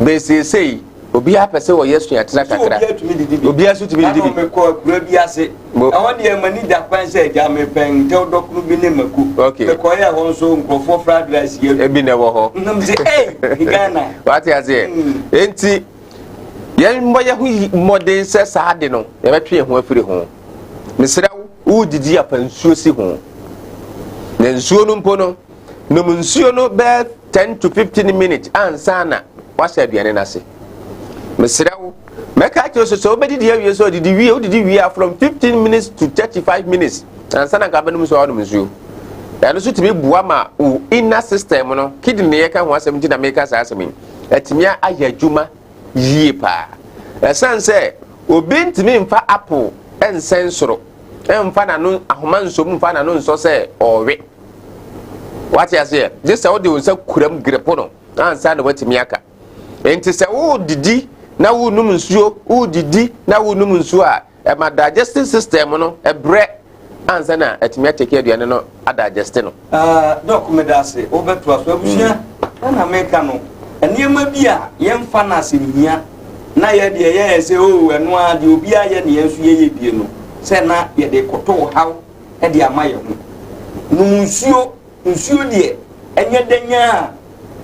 Bɛsiesie obiara pɛ sɛ ɔyɛ suatena kakra.
Obiara tumi didi bi.
Obiara nso tumi didi bi.
Ɛna mekɔ akura bi ase. Ɛhɔ deɛ m'ani da kwan sɛ agya mepɛ ntɛw dɔkono bi ne mako. Mekɔyɛ ɛhɔ nso nkurɔfoɔ fried rice yɛ.
Ebi na ɛwɔ hɔ.
Nam sɛ ɛy Ghana.
Wate aseɛ. Enti yɛn mmɔ yɛn ho mmɔden sɛ saa de no yɛbɛtwe yɛn ho afiri ho. Mesrɛ wo, wodidi afa nsuo si ho. Na nsuo no mpo no, nom nsuo no bɛyɛ 10 to 15 minutes ansa na wahyɛ aduane no ase. Mesrɛ wo, mɛka kyerɛ. kyerɛ sɛ sɛ wobɛdidi awie sɛ ɔdidi wie, wodidi wie a, from 15 minutes to 35 minutes ansa na nka bɛnom nsuo a, wonom nsuo. Ɛno nso tumi boa ma wo inner system no, kidney ne yɛka ho asɛm nti na meka saa asɛm yi, atumi ayɛ adwuma yie paa. Ɛsiane sɛ obi ntumi mfa apple ɛnsɛn soro, ɛmfa n'ano ahoma nsom, mfa n'ano nsɔ sɛ ɔrewe. Wate aseɛ? Gye sɛ wode wo nsa kuram grepo no ansa na watumi aka. Nti sɛ wodidi na wonum nsuo, wodidi na wonum nsuo a, ɛma digestive system no ɛbrɛ ansa na atumi atake aduane no adigest no.
Doc, meda ase. Wobɛtoa so. Abusua, ɛna meka no, nneɛma bi a yɛmfa no asɛmhia na yɛdeɛ yɛyɛ sɛ o ɛno a deɛ obiara yɛ ne yɛn nso yɛyɛ bie no, sɛ na yɛde koto haw de ama yɛn ho. Nom nsuo. Nsuo deɛ, ɛnyɛ danya a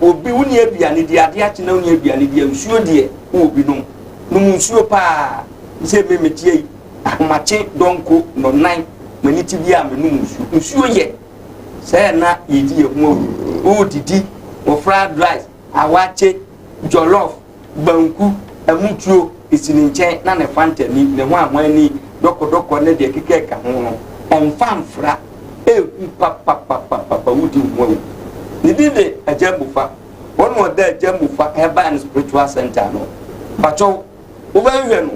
obi wo ne aduane di adeɛ akye na wo ne aduane di a, nsuo deɛ wowɔ bi nom. Nom nsuo paa. Sɛ me meteɛ yi, ahomakye dɔnko nɔnan m'ani ti bi a, menom nsuo. Nsuo yɛ sɛ na yɛdi yɛn ho awu. Wodidi wɔ fried rice, awakye, jollof, banku, amutuo esi ne nkyɛn na ne Fanta ni ne ho ahwan ni dɔkɔdɔkɔ ne deɛ keka ɛka ho no, ɛmfa mfra ehu papapapapa, wodi ho awu. Ne din de Agya Mufa. Wɔn na ɔda Agya Mufa Herbal and Spiritual Center no. Bakyɛw, wobɛhwehwɛ no,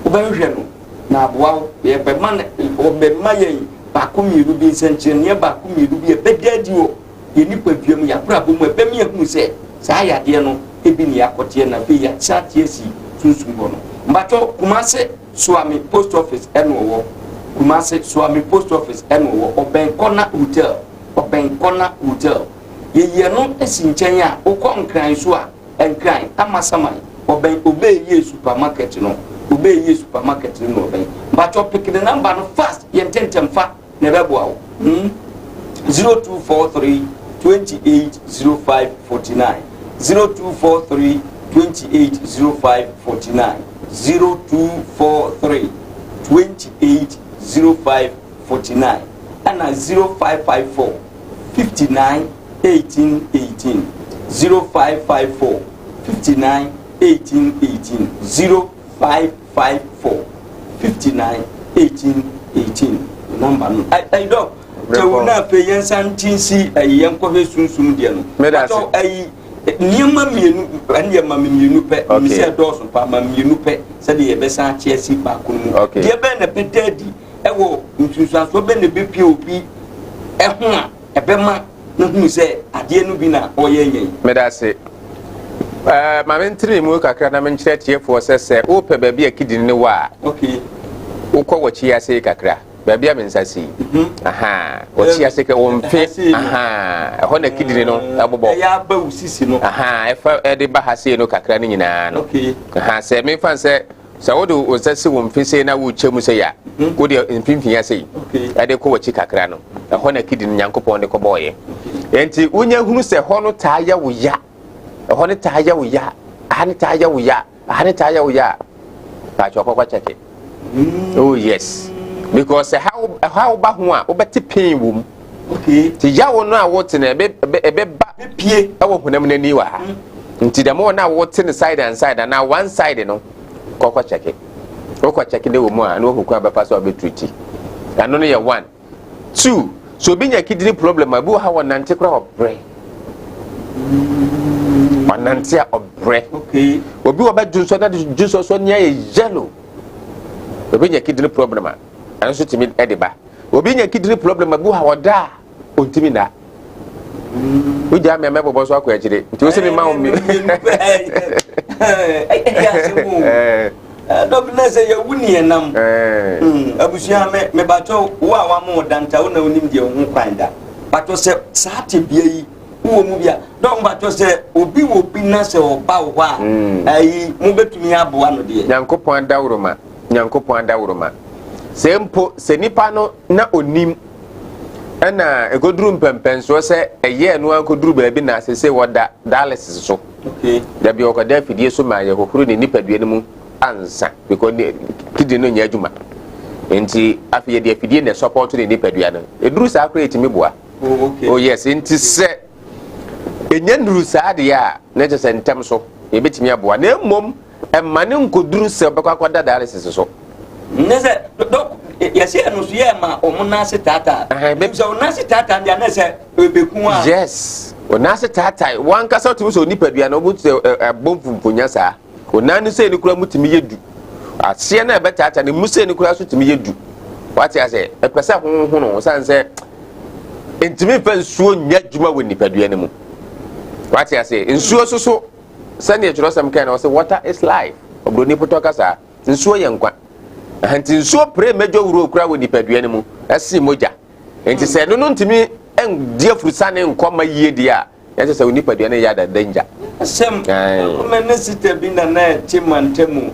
wobɛhwehwɛ no na aboa wo. Yɛbɛma no, ɔbɛma yɛn baako mmienu bi, nsɛnkyerɛnneɛ baako mmienu bi ɛbɛda adi wɔ yɛn nipadua mu, yɛabrabɔ mu, ɛbɛmi ehunu sɛ saa yadeɛ no ebi ne yɛakɔteɛ, na afei yɛakyerɛ ate asi sunsum hɔ no. Mbatɔ, Kumase Suame Post Office ɛna ɔwɔ. Kumase Suame Post Office ɛna ɔwɔ, ɔbɛn Corner Hotel, ɔbɛn Corner Hotel. Yɛyi ɛno asi nkyɛn a, wokɔ Nkran so a, Nkran Amasaman, ɔbɛn Obeyie Supermarket no, Obeyie Supermarket no na ɔbɛn. Mbatɔ, pick ne number no fast, yɛn ntɛntɛm fa na ɛbɛboa wo. 0243 28 05 49, 0243 28 05 49, 0243 28 05 49, ɛna 0554 59 18 18, 0554 59 18 18, 0554 59 18 18 number no. Ɛyi, Doc, kyɛw, na afei yɛn nsa nti nsi ɛyi, yɛn kɔhwɛ sunsum deɛ no.
Meda ase.
Patɔ, ɛyi, nneɛma mmienu ɛne yɛ ma mi mmienu pɛ. Mi sɛ dɔɔso pa, ma mmienu pɛ sɛdeɛ yɛbɛsan akye asi baako no mu. Deɛ bɛn na ɛbɛda adi ɛwɔ nsunsuansoɔ bɛn na ɛbɛpie obi ɛho a ɛbɛma na hunu sɛ adeɛ no bi na ɔyɛ nyɛ yi?
Meda ase. Ma mentene mu kakra na menkyerɛ tiefoɔ sɛ wopɛ baabi a kidney ne wɔ a, wokɔ wɔkyi ase yi kakra, baabi a me nsa si yi. Aha, wɔkyi ase kɛ wo mfe.
Ɛha sei no.
Aha, ɛhɔ na kidney no ɛbobɔ.
Ɛyɛ aba wo sisi no.
Aha, ɛfa ɛde ba ha sei no kakra no nyinaa no. Aha, sɛ memfa sɛ wode wo nsa si wo mfe sei na wokyɛ mu sɛ a, wode mfimfini ase yi ɛde kɔ w'akyi kakra no, ɛhɔ na kidney no Nyankopɔn de kɔbɔɔyɛ. Enti wonya hunu sɛ hɔ no taa yɛ wo ya, ɛhɔ no taa yɛ wo ya, aha no taa yɛ wo ya, aha no taa yɛ wo ya a, paatwa ɔkɔkɔ kyɛke. Oh yes, because ɛha ɛha wo ba ho a, wobɛte pain wɔ mu. Nti yawo no a wote no, ɛbɛba
pie
ɛwɔ honam n'ani wɔ ha. Nti dɛm wɔ no a wote no side and side anaa one side no, kɔkɔ kyɛke. Wokɔ kyɛke ne wɔ mu a, na wahu kwan bɛfa so a wobɛtreat. Ɛno no yɛ one. Two, so obi nya kidney problem a, ebi wɔ ha, wɔnante koraa ɔbrɛ, ɔnante a ɔbrɛ. Obi wɔ bɛ dwonsɔ na dwonsɔ so nea yɛ yellow. Obi nya kidney problem a, ɛno nso tumi ɛde ba. Obi nya kidney problem a, bi wɔ ha, ɔda a ɔntumi nna. Wogyaa me a, mɛbobɔ so akɔ akyire, nti wo sɛ mema wo mi.
Ɛyɛ asɛm o. Doc, na sɛ yɛwu ne yɛnam. Abusua, me mebatɔ wo a wama wo danta wo na wonim deɛ wo ho kwan da. Batɔ sɛ saa tebea yi wowɔ mu bi a, Doc, batɔ sɛ obi wɔ bi na sɛ ɔba wo hɔ a, ayi mobɛtumi aboa no deɛ?
Nyankopɔn adaworoma, Nyankopɔn adaworoma, sɛ mpo sɛ nipa no na onim ɛna ɛkɔduru mpɛmpɛnsoɔ sɛ ɛyɛɛ no ankɔduru baabi na asese wɔda dialysis so, dabi ɔkɔda afidie so ma yɛhohoro ne nipadua no mu ansa, because ne kidney no nyɛ adwuma, nti afei yɛde afidie na ɛsupport ne nipadua no. Ɛduru saa koraa, ɛtumi boa. Oh yes, nti sɛ ɛnya nnuru saa deɛ a, na kyerɛ sɛ ntɛm so yɛbɛtumi aboa, na mmom Ɛmma no nkɔduru sɛ ɔbɛkɔ akɔda dialysis so.
Ne sɛ dɔk yɛsɛ ɛno so yɛ ma wɔn nan ase taataa. Nim sɛ wɔn nan ase taataa deɛ anɛ sɛ ɛbɛku a.
Yes, wɔn nan ase taataa wɔn ankasa tumi sɛ onipadua no wɔn sɛ ɛbɔ mfumfunya saa. Wɔn nan no sɛ ne kura mu tumi yɛ du. Aseɛ no a ɛbɛtaataa no mu sɛ ne kura so tumi yɛ du. Wate ase ɛpɛ sɛ honhono san sɛ ntumi nfa nsuo nyɛ adwuma wɔ nipadua no mu. Wate ase nsuo soso. Sɛdeɛ twerɛsɛm kae no, ɔse water is life. Oburoni potɔ ka saa. Nsuo yɛ nkwa. Nti nsuo pere mɛdwa wuro kura wɔ nipadua no mu ɛsen mogya. Nti sɛ ɛno no ntumi ndi afurusane nkɔ ma yie deɛ a, na kyerɛ sɛ wo nipadua no yɛ ada danger.
Asɛm, me ne sista bi na na ɛte mantamu.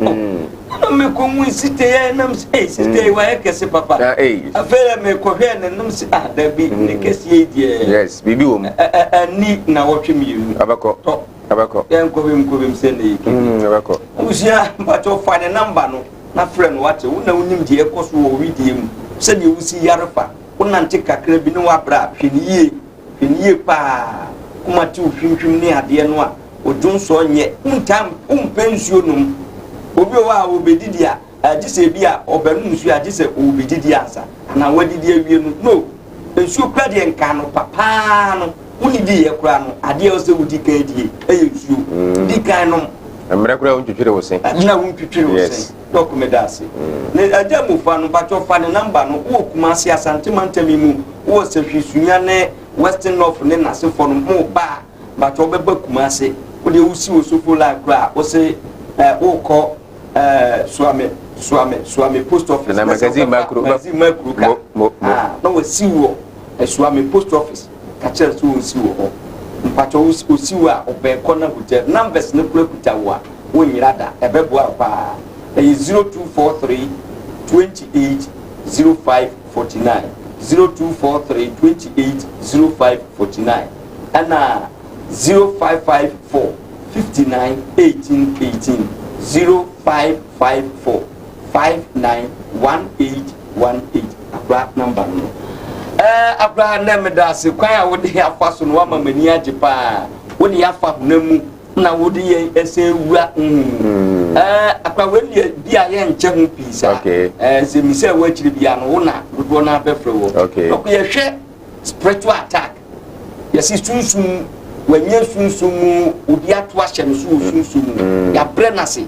Ɛna mekɔhu sista yi a ɛnam sɛ, ei sista yi wayɛ kɛse papa. Afei dɛ mekɔhwɛɛ n'anim sɛ, ah dabi, ne kɛseɛ yi deɛ.
Yes, biribi wɔ mu.
Ɛni na wɔtwe mmienu.
Ɛbɛkɔ.
Tɔ.
Ɛbɛkɔ.
Yɛn nkɔbem nkɔbem sɛ na yɛ kɛbi.
Ɛbɛkɔ.
Abusua, mpakyɛw fa ne namba no na frɛ no wate. Wo na wonim deɛ ɛkɔ so wɔ wedeɛ mu, sɛdeɛ wosi yare fa. Wonante kakra bi ne woabrɛ a, hwɛ no yie. Hwɛ no yie paa. Koma tew hwimhwim ne adeɛ no a, odwonsɔɔ nyɛ. Wontaa, wompɛ nsuo nom. Obi wɔ hɔ a, ɔbɛdidi a, Gye sɛ ebi a ɔbɛnom nsuo a gye sɛ ɔrebɛdidi ansa anaa wadidi awie no no nsuo kora deɛ nka anɔpa paa no wonnidiiɛ koraa no adeɛ a ɛwɔ sɛ wodi kan die ɛyɛ nsuo mm. di kan nom
mmerɛ koraa wontwitwiri wo se
na wontwitwiri wo se dɔk meda ase mm. ne agya mufa no batwɔ fa ne namba no wowɔ Kumase Asante mantam yi mu wowɔ Sahwi Sunya ne Western North ne n'asefoɔ no mo ba a batwɔ wobɛba Kumase wodeɛ wosi wɔ Sofo line koraa wose eh, wokɔ ɛɛ Suame Suame Suame post office.
Na magazine ma kuro
magazine ma kuro ka mo mo ah na wasi wɔ eh, Suame post office ka kyerɛ sɛ wɔsi wɔ hɔ mpakyɛ osi wɔ a ɔbɛn corner hotel numbers no kura kuta wɔ a wonyera da ɛbɛboa wo paa ɛyɛ 0243 28 05 49 0243 28 05 49 ɛna 0554 59 18 18 0554 59 18 18 akora namba no no ɛɛ akora nɛ meda ase kwan a wode afa so no wama m'ani agye paa wode afa honam mu na wode yɛn ɛsɛ wura honhom mu hmm. ɛɛ akora wei deɛ bi a yɛnkyɛ ho pii saa ɛɛ sɛ mi sɛ ɛwɔ akyire bi ano wo na dodoɔ no abɛfrɛ wɔ ɔkò yɛhwɛ spiritual attack Yɛse sunsum wanya sunsum mu obi ato ahyɛ no so wɔ sunsum mu mm. yɛabrɛ no ase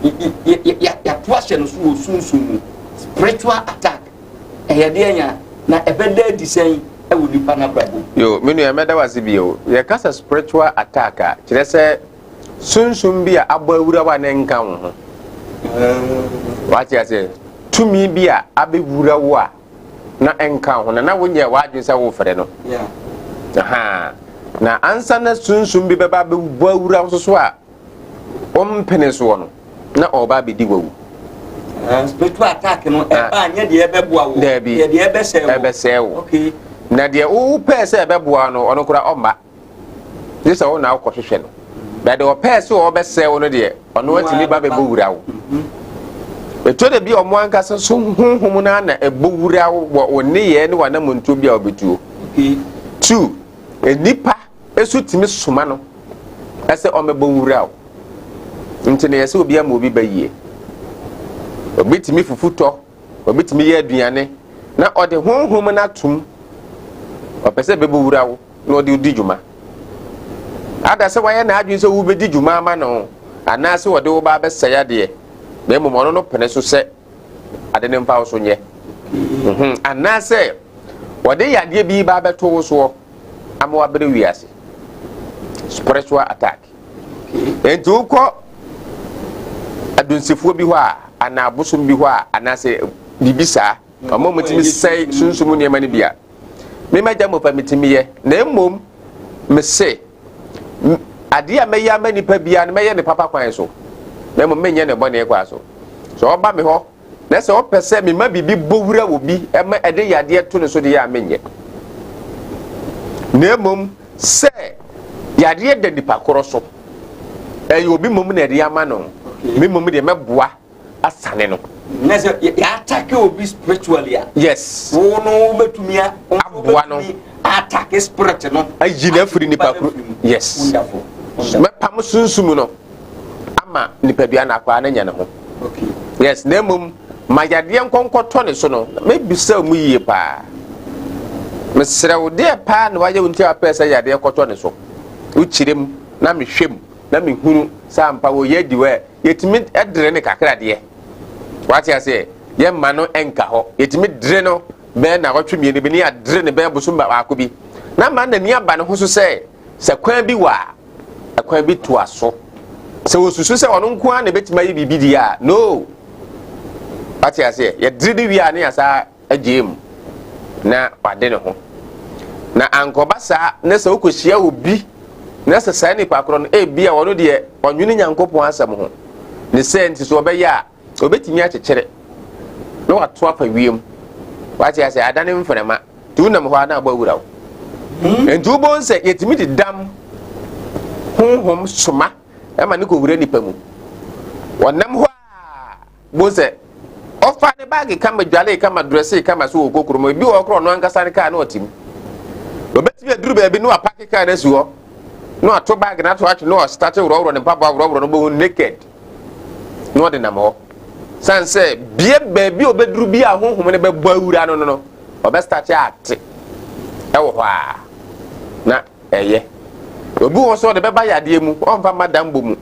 yɛato ahyɛ no so wɔ sunsum mu spiritual attack ɛyɛ deɛ nya na ɛbɛda adi sɛn ɛwɔ nipa no abrabɔ
yo me nua mɛda wase bio yɛka sɛ spiritual attack a kyerɛ sɛ sunsum bi a abɔ awura wa ne nka wo ho mm. wate ase tumi bi a abɛwura wo a na ɛnka ho na na wonyɛɛ w'adwene sɛ worefrɛ no. Ahaa. Na ansa na sunsum bi bɛba abɛbɔ awura wo so a wompene soɔ no, na ɔreba abɛdi w'awu.
Ah, spiritual attack no ah. ɛba nyɛ deɛ ɛbɛboa wo.
Daabi.
Deɛ ɛbɛsɛe wo.
Ɛbɛsɛe wo. Okay. Na deɛ wopɛɛ sɛ ɛbɛboa no, ɔno koraa ɔmma. Gye sɛ wo na wokɔhwehwɛ no. Na deɛ ɔpɛɛ sɛ ɔbɛsɛe wo no deɛ, ɔno atumi ba bɛbɔ wura wo. Ɛtɔ da bi a ɔmo ankasa so honhom no na ɛbɔ wura wo wɔ wo nneyɛɛ ne w'anamontuo bi a wobɛtuo. Two, nnipa nso tumi soma no sɛ ɔmmɛbɔ nwura wo. Nti na yɛsɛ obi ama obi ba yie. Obi tumi fufu tɔ Obi tumi yɛ aduane na ɔde honhom no atom. Ɔpɛ sɛ ɛbɛbɔ wura wo na ɔde di dwuma. Ada sɛ wayɛ n'adwene sɛ wobɛdi dwuma ama no anaasɛ ɔde wo ba abɛsɛe adeɛ na mmom ɔno no pene so sɛ ade no mfa wo so nyɛ. Mhm. Anaasɛ ɔde yadeɛ bi ba abɛto wo soɔ ama wabrɛ wiase. Spiritual attack. Enti wokɔ adunsifoɔ bi hɔ a anaa abosom bi hɔ a anaasɛ biribi saa ɔmo a wɔtumi sɛe sunsum nneɛma no bi a mema gya mmɔfa metumi yɛ na mmom mese adeɛ a mɛyɛ ama nipa biara no mɛyɛ ne papa kwan so na mmom menyɛ ne bɔne kwan so sɛ ɔba me hɔ Na sɛ ɔpɛ sɛ mema biribi bɔ wura wɔ bi ma ɛde yadeɛ to ne so deɛ a, menyɛ. Na mmom sɛ yadeɛ da nipa korɔ so, ɛyɛ obi mmom na ɛde ama no, me mmom deɛ mɛboa asane no.
Na sɛ yɛatake obi spiritually a.
Yes.
Wo no wobɛtumi a.
Aboa no.
Atake spirit no.
Ayi no afiri nipa koro. Yes.
Wonderful.
Mɛpam sunsum no. Ama nipadua no akwaa no anya ne ho. Yes, na mmom ma yadeɛ nkɔnkɔtɔ ne so no, mɛbisa mu yie paa. Mesrɛ wo, deɛ paa na wayɛ wo nti a wapɛ sɛ yadeɛ kɔtɔ ne so? Wokyerɛ mu na mehwɛ mu na mehunu sɛ ampa wɔyɛ adi hɔ ɛ, yɛtumi dere ne kakra deɛ. Wate aseɛ? Yɛmma no nka hɔ. Yɛtumi dere no bɛyɛ nnawɔtwe mmienu bi ne yɛadere no bɛyɛ bosom baako bi. Na ma n'ani aba ne ho so sɛ, sɛ kwan bi wɔ a, ɛkwan bi toa so. Sɛ wɔsusu sɛ ɔno nko ara na ɛbɛtumi ayɛ biribi deɛ a, no. Wate aseɛ? Yɛdere no wie a ne yɛasa agyae mu na wade ne ho. Na ankɔba saa na sɛ wokɔhyia obi na sɛ saa nipa korɔ no ebi a ɔno deɛ ɔnwene Nyankopɔn asɛm ho ne sɛ nti so ɔbɛyɛ a ɔbɛtumi akyekyere na wato afa wiem. Wate aseɛ? Adane mframa. Nti wonam hɔ a na abɔ awura wo. Nti wobɛhu sɛ yɛtumi de dam honhom soma ma ne kɔwura nipa mu. Wɔnam hɔ a bohu sɛ ɔfa ne baage kama dwale kama drɛse kama so wɔ kokoro mu. Ebi wɔ hɔ korɔ ɔno ankasa ne kaa na ɔte mu. Obɛtumi aduru baabi na wapake kaa no asi hɔ na wato baage no ato atwe na ɔstate worɔworɔ ne mpaboa worɔworɔ no bɛhu naked na ɔde nam hɔ. San sɛ bie baabi a ɔbɛduru bi a honhom no bɛbɔ awura no no ɔbɛstate ate ɛwɔ hɔ a na ɛyɛ. Obi wɔ sɛ ɔde bɛba yadeɛ mu, ɔmfa mma dambɔ mu.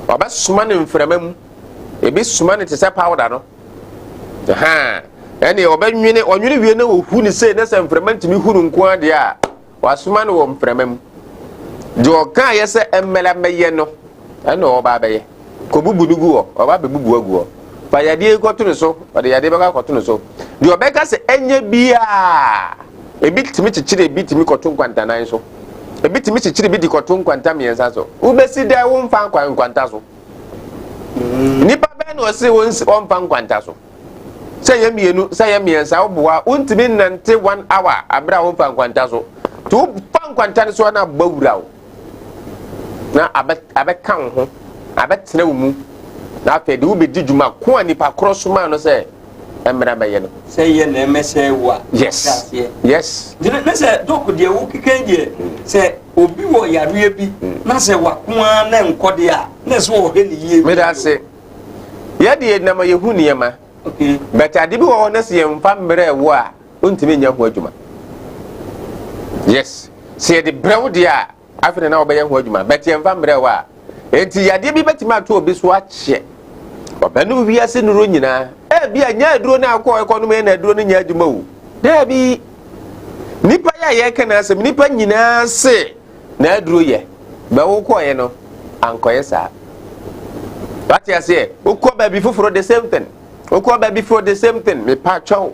Ɔbɛsoma no mframa mu. Ebi soma no te sɛ powder no. Ɛha, ɛne ɔbɛnwene, ɔnwene wie na ɔhu ne sei na sɛ mframa ntumi hu no nko ara deɛ a, wasoma no wɔ mframa mu. Deɛ ɔkaeɛ sɛ ɛmmɛla mmɛyɛ no, ɛna ɔba abɛyɛ. Kɔbubu no gu hɔ, ɔba abɛbubu agu hɔ. Fa yadeɛ yi kɔto ne so, ɔde yadeɛ bɛkɔ akɔto ne so. Deɛ ɔbɛka sɛ ɛnyɛ biara, ebi tumi kyekyere ebi tumi kɔto nkwantanan so. Ebi tumi kyekyere bi de kɔto nkwanta mmiɛnsa so. Wobɛsi dɛn womfa nkwanta so? Nipa bɛn na ɔse wɔmfa nkwanta so? Sɛ yɛ mmienu, sɛ yɛ mmiɛnsa, woboa, wontumi nnante one hour abere a womfa nkwanta so. Nti wofa nkwanta no so a na abɔ wura wo. Na abɛka wo ho, abɛtena wo mu. Na afei de wobɛdi dwuma ko a nipa korɔ somaa no sɛ ɛmmra bɛyɛ no.
Sɛ yɛ na ɛmɛsɛe wo a.
Yes. Yes.
Ne sɛ dɔk deɛ wokeka yi deɛ sɛ obi wɔ yareɛ bi na sɛ wako ara na nkɔ deɛ a na ɛsɛ wɔhwɛ ne yie.
Meda ase. Yɛ deɛ nam a yɛhu nneɛma.
Okay.
But ade bi wɔ hɔ na sɛ yɛmfa mmerɛ wo a wontumi nyɛ ho adwuma. Yes. Sɛ yɛde brɛ wo deɛ a afei na wɔbɛyɛ ho adwuma. But yɛmfa mmerɛ wo a. Enti yadeɛ bi bɛtumi ato obi so akyɛ. Ɔbɛnom wiase nnuro nyinaa. Ebi a nyɛ aduro no akɔ ɛkɔnom yɛ na aduro no nyɛ adwuma o. Daabi. Nipa yɛ a yɛreka n'asɛm nipa nyinaa se na aduro yɛ. Bɛ wokɔɔyɛ no ankɔyɛ saa. Wate aseɛ? Wokɔ baabi foforɔ the same thing. Wokɔ baabi foforɔ the same thing. Mepa kyɛw.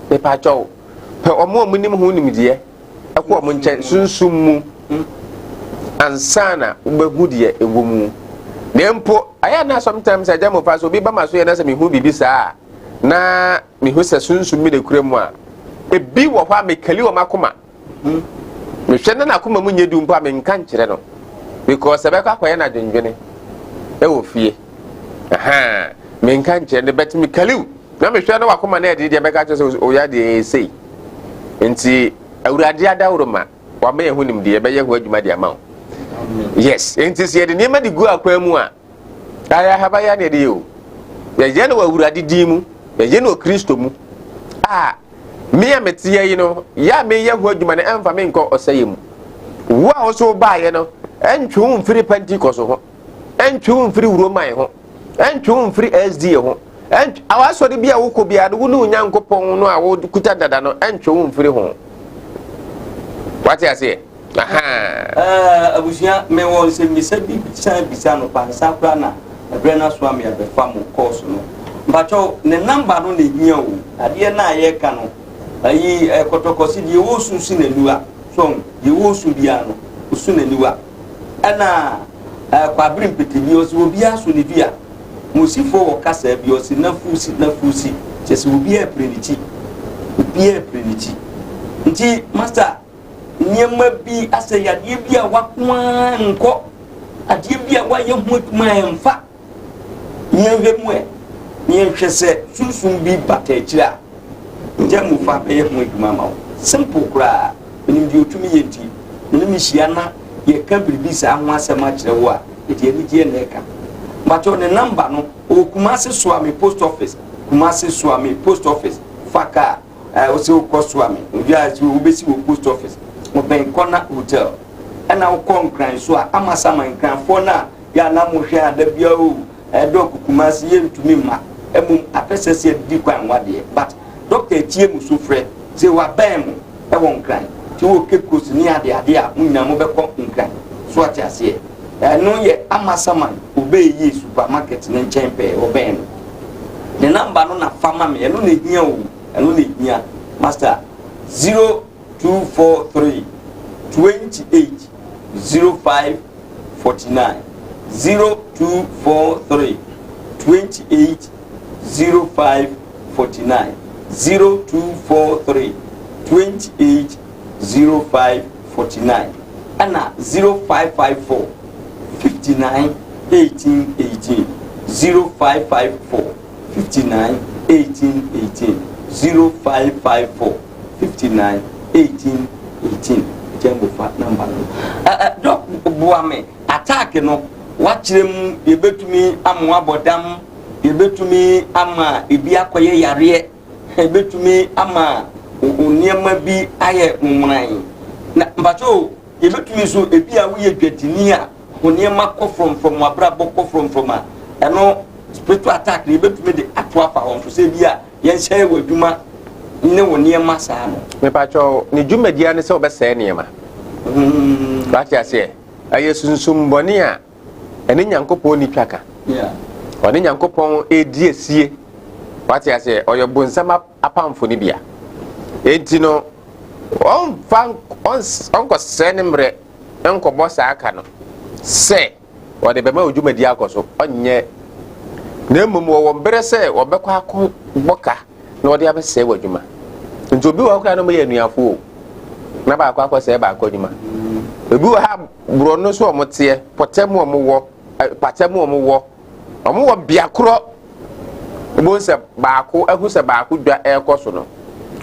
Mepa kyɛw. Pɛ ɔmo a ɔmo nim ho nimdeɛ ɛkɔ ɔmo nkyɛn sunsum mu ansa na wobɛhu deɛ ɛwɔ mu. Na mpo ayɛ na sometimes agya mo fa so obi ba ma so yɛ na sɛ mehu biribi saa na mehu sɛ sunsum bi na ekura mu a ebi wɔ hɔ a mekali wɔn akoma. Mehwɛ na n'akoma mu nyɛ du mpo a menka nkyerɛ no because ɛbɛkɔ akɔyɛ no adwendwene ɛwɔ fie. Ahaa, menka nkyerɛ no but mekaliw na mehwɛ na wakoma no ɛde deɛ mɛka kyerɛ sɛ ɔyɛ adeɛ sei. Nti Awurade adaworo ma wama yɛn ho nimdeɛ bɛyɛ ho adwuma de ama wo. Yes, nti sɛ yɛde nneɛma de gu akwan mu a ayɛ ahaba yɛ na yɛde yɛ o. Yɛyɛ no wɔ Awurade din mu, yɛyɛ no wɔ Kristo mu a Me a meteɛ yi no, yɛ a meyɛ ho adwuma no ɛmfa me nkɔ ɔsɛeɛ mu. Wo a wo so wobaeɛ no, ɛntwe wo mfiri Pentecost ho, ɛntwe wo mfiri Roman ho, ɛntwe wo mfiri SDA ho. Ɛntwe, awasɔre bi a wokɔ biara no, wo ne Onyankopɔn no a wokuta dada no, ɛntwe wo mfiri ho. Wate aseɛ? Ahaa.
Abusua, mewɔ nsɛmmisa bi san bisa no pansa koraa na ɛberɛ no aso a me abɛfa mo course no. Mpakyɛw, ne number no na ehia o. Adeɛ no a yɛreka no, ayi kɔtɔkɔse deɛ ɔresu si n'aniwa. So ɔho, deɛ ɔresu biara no, ɔsu n'aniwa. Ɛna Kwabere Mpete bi, ɔse obiara so ne dua. Mosifoɔ wɔ kasa bi, ɔse nafusi, nafusi. Kyerɛ sɛ obiara pere ne ti. Obiara pere ne ti. Nti, master, nneɛma bi asɛ yadeɛ bi a wako ara nkɔ adeɛ bi a wayɛ ho adwuma a ɛmfa yɛnhwɛ mu ɛ yɛnhwɛ sɛ sunsum bi bata akyire a gya mu fa bɛyɛ ho adwuma ma wo simple koraa menim deɛ ɔtumi yɛ nti mene mehyia na yɛka biribi saa ho asɛm akyerɛ wo a ɛde anigyeɛ na ɛka. Mpakyɛw ne number no ɔwɔ Kumasi Suame post office, Kumasi Suame post office, fa car ɛɛ wosɛ wokɔ Suame, obi a sɛ wobɛsi wɔ post office, ɔbɛn Corner Hotel. Ɛna wokɔ Nkran so a, Amasaman Nkranfoɔ no a yɛ a na mohwɛ a da biara o ɛdɔk Kumasi yɛntumi mma, mmom apɛ sɛ sɛ yɛdidi kwan wadeɛ but Doctor atie mo sufrɛ sɛ wabɛn mo wɔ Nkran nti wɔ Cape Coast ne ade ade a mo nyinaa mobɛkɔ Nkran so ate aseɛ ɛno yɛ Amasaman Obeyie supermarket ne nkyɛn pɛɛ ɔbɛn no ne number no na fa ma me ɛno na ehia o ɛno na ehia master 0243 28 05 49 0243 28 05 49 0243 28 05 49 ɛna 0554 59 18 18 0554 59 18 18 0554 59 18 18 Jɛnbo fa number no. Ɛ ɛ Doc boa me attack no wakyerɛ mu yɛbɛtumi amoa bɔdam Yɛbɛtumi ama ebi akɔyɛ yareɛ, ɛbɛtumi ama wo nneɛma bi ayɛ nwonan. Na mpakyɛ o, yɛbɛtumi nso ebi a woyɛ dwadini a wo nneɛma kɔ frɔmfrɔm, w'abrabɔ kɔ frɔmfrɔm a, ɛno spiritual attack no yɛbɛtumi de ato afa hɔ nso sɛ ebi a yɛnhyɛ wɔ adwuma ne wo nneɛma saa no.
Mepakyɛ ne dwumadie ne sɛ wɔbɛsɛe nneɛma. Wate aseɛ? Ɛyɛ sunsum bɔne a ɛne Nyankopɔn ni twaka. Ɔne Nyankopɔn redi asie. Wate aseɛ? Ɔyɛ bonsam apamfo no bia. Enti no, ɔmfa ɔnkɔsɛe ne mmerɛ nkɔbɔ saa ka no sɛ ɔde bɛma odwumadi akɔ so. Ɔnyɛ. Na mmom wɔwɔ mmerɛ sɛ wɔbɛkɔ akɔbɔ ka na wɔde abɛsɛe w'adwuma. Nti obi wɔ hɔ koraa na wɔyɛ anuafo o, na baako akɔsɛe baako adwuma. Obi wɔ ha borɔno so wɔn teɛ, pɔtɛ mu wɔn wɔ, pata mu wɔn wɔ, wɔn wɔ bea korɔ. Wobɛhu sɛ baako ahu sɛ baako dwa ɛrekɔ so no,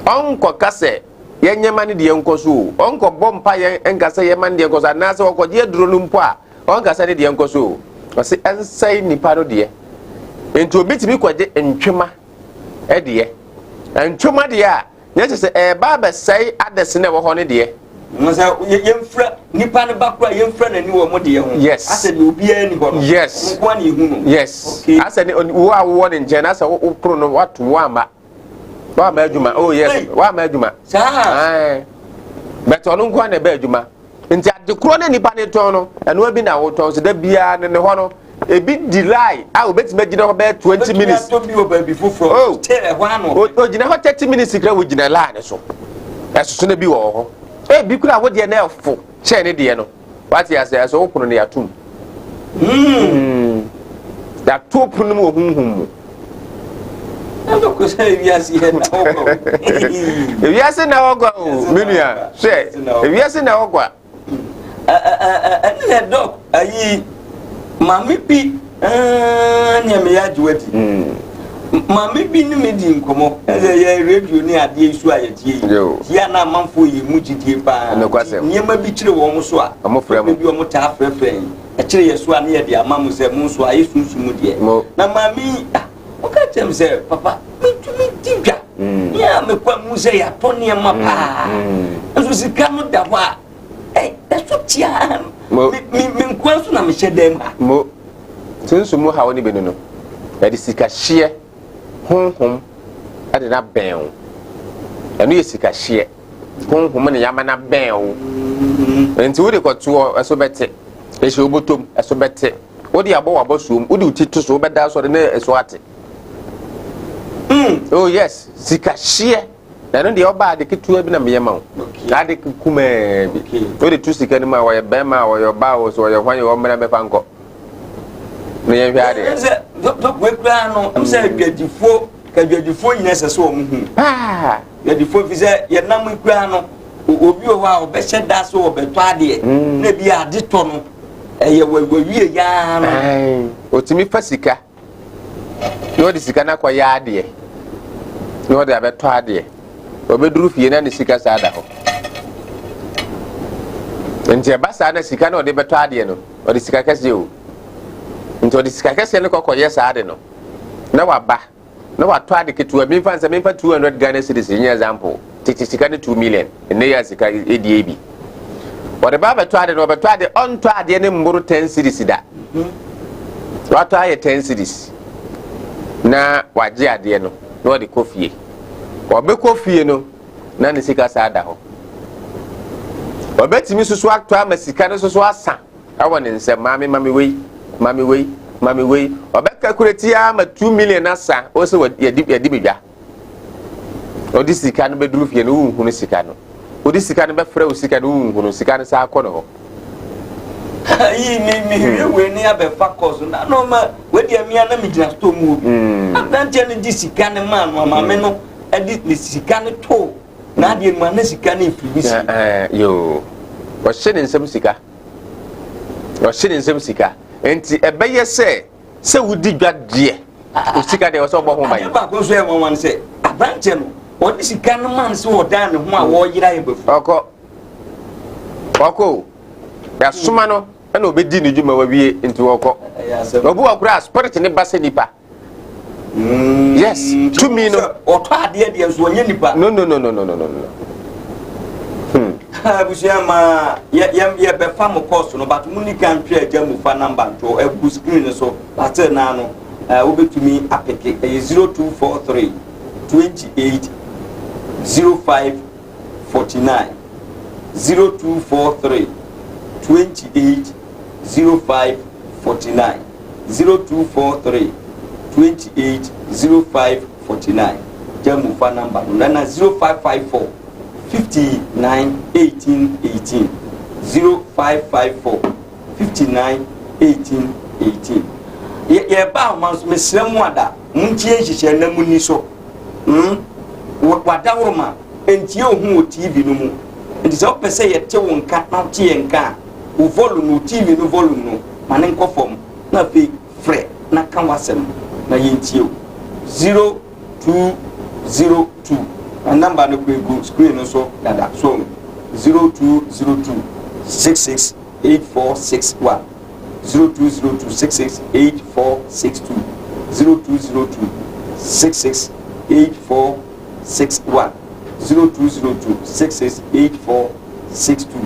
ɔnkɔka sɛ yɛnyɛ ma ne deɛ nkɔ so o, ɔnkɔbɔ mpa yɛn nka sɛ yɛma ne deɛ nkɔ so, anaasɛ ɔkɔgye aduro no mpo a, ɔnka sɛ ne deɛ nkɔ so o, ɔse ɛnsɛe nipa no deɛ. Nti obi tumi kɔgye ntwema deɛ, ntwema deɛ a, nyɛ kyɛ sɛ ɛreba abɛsɛe adɛse na ɛwɔ hɔ no deɛ.
Mo sɛ yɛmfira nipa no ba kora yɛmfira n'ani wɔ mo deɛ ho.
Yes.
Asɛ deɛ obiara ni hɔ no.
Yes.
Ɔmo nko ara na ehu no.
Yes.
Okay.
Asɛ ne wo a wowɔ ne nkyɛn na asɛ wo pono no wato wo ama. Wama adwuma. Oh yes.
Hey.
Wama adwuma.
Saa.
Aye. But ɔno nko ara na ɛbɛ adwuma. Nti ade korɔ na nipa ne tɔn no, ɛno bi na wotɔn so da biara ne ne hɔ no ebi di line a obetumi agyina hɔ bɛyɛ 20 minutes.
Obetumi atɔ bi wɔ baabi foforɔ.
Oh.
Kyɛ ɛhɔ ano.
Ogyina hɔ 30 minutes kura wogyina line so. Ɛsoso na bi wɔ hɔ. Ebi kura wo deɛ na ɛfo kyɛn ne deɛ no. Wate ase ɛso wo pono no yɛatom. Yɛato pono mu wɔ honhom mu.
Ɛbɛkɔ sɛ ewiase yɛ na hɔ kwa o.
Ewiase na hɔ kwa o, me nua. Hwɛ, ewiase na hɔ kwa.
Ɛne yɛ dɔk ayi maame bi nea meyɛ agye wadi. Maame bi ne me di nkɔmmɔ ɛsɛ yɛ radio ne adeɛ yi so a yɛtie yi. Tie a na amanfoɔ yɛ mu gyidie paa. Nneɛma bi kyerɛ wɔn so a.
Wɔn
bi wɔn taa frɛfrɛ yɛn. Ɛkyerɛ yɛ so a ne yɛde ama mo sɛ mo nso ayɛ sunsum mu deɛ. Na maame yi ah ɔka kyerɛ me sɛ papa mentumi di dwa. Ne a mekɔ mu sɛ yɛatɔ nneɛma paa. Nso sika no da hɔ a ɛso tia me me nkoa nso na mehyɛ dan mu ha.
Mo sunsum mu haw no bi no no, yɛde sikahyeɛ honhom de no abɛn wo. Ɛno yɛ sikahyeɛ honhom na yɛama no abɛn wo. Nti wode kɔtoɔ ɛso bɛte, ɛhyɛ wo bɔtɔm ɛso bɛte, wode abɔ w'abɔsoom, wode wo ti to so wobɛda asɔre na ɛso ate. Oh yes, sikahyeɛ. Na ɛno deɛ ɔba ade ketewa bi na meyɛ ma wo. Ade kumaa bi. Wode to sika no mu a wɔyɛ bɛrima a wɔyɛ ɔbaa wɔ so wɔyɛ hwan yɛ wɔmmra mɛfa nkɔ. Na yɛnhwɛ adeɛ.
Sɛ dɔkɔ ekura no ɛm sɛ adwadifoɔ ka adwadifoɔ nyinaa ɛsɛ sɛ wɔn hu.
Paa.
Adwadifoɔ fi sɛ yɛnam ekura no obi wɔ hɔ a ɔbɛhyɛ da so ɔbɛtɔ adeɛ. Na ebi ade tɔ no ɛyɛ wɔwie yaa no.
Otumi fa sika. Na ɔde sika no akɔyɛ adeɛ na ɔde abɛtɔ adeɛ ɔbɛduru fie na ne sika saa da hɔ nti ɛba saa na sika na ɔde bɛtɔ adeɛ no ɔde sika kɛseɛ o. Nti ɔde sika kɛseɛ no kɔkɔyɛ saa ade no na waba na watɔ ade ketewa bi mfa nsɛ memfa 200 Ghana cedis nyɛ example tete sika ne 2 million ɛnɛ yɛ sika ɛdie bi wɔde ba abɛtɔ ade no ɔbɛtɔ ade ɔntɔ adeɛ ne mboro 10 cedis da watɔ ayɛ 10 cedis na wagye adeɛ no na ɔde kɔ fie ɔbɛkɔ fie no na ne sika saa da hɔ ɔbɛtumi soso atɔ ama sika no soso asa Ɛwɔ ne nsam, maame ma me wei, ma me wei, ma me wei. Ɔbɛkakureti ara ma 2 million asa, o sɛ yɛdi yɛdi me dwa. Ɔde sika no bɛduru fie no, wonhunu sika no. Ɔde sika no bɛfrɛ wo sika no, wonhunu sika no saa kɔ ne hɔ.
Yi mi mi hwɛ wei ne abɛfa kɔ so na nɔɔma wei deɛ mia na mi gyina store mu obi. Aberanteɛ no di sika no maa no maame no ɛde ne sika no too n'adeɛ no mu a na sika no efiri bi si.
Yoo, ɔhyɛ ne nsam sika. Ɔhyɛ ne nsam sika nti ɛbɛyɛ sɛ sɛ wodi dwa deɛ o sika deɛ ɔsɛ ɔbɔ ho ban.
Adeɛ baako nso yɛ nwanwa no sɛ aberanteɛ no ɔde sika no maa no sɛ ɔdan ne ho a wɔreyera yɛ bafu.
Ɔkɔ ɔkɔ o yasoma no ɛna ɔbɛdi ne dwuma wawie nti ɔkɔ. Obi wɔ koraa spirit ne ba sɛ nipa. Yes, tumi no.
Ɔtɔ adeɛ deɛ nso ɔnyɛ nipa.
No, no, no, no, no, no, no.
Abusua ma yɛ yɛ yɛbɛfa mo course no, but mo ni kan twɛ agya mu fa number nto ɛgu screen no so ate naa no wobɛtumi apeke ɛyɛ 0243 28 05 49, 0243 28 05 49, 0243 28 05 49. Gya mu fa number no nana 0554 59 18 18, 0554 59 18 18. Yɛba ahoma nso, mesrɛ mu ada montie nhyehyɛ na mu ni so. Wadaworoma ntie wo ho wɔ TV no mu, nti sɛ wopɛ sɛ yɛte wo nka na wote yɛn nka a, wo volume, wo TV no volume no, ma ne nkɔ fam na afei frɛ na ka w'asɛm na yɛntie wo. 0202 na number no kura gu screen no so dada so, 0202 66 8461, 0202 66 8462, 0202 66 8461, 0202 66 8462.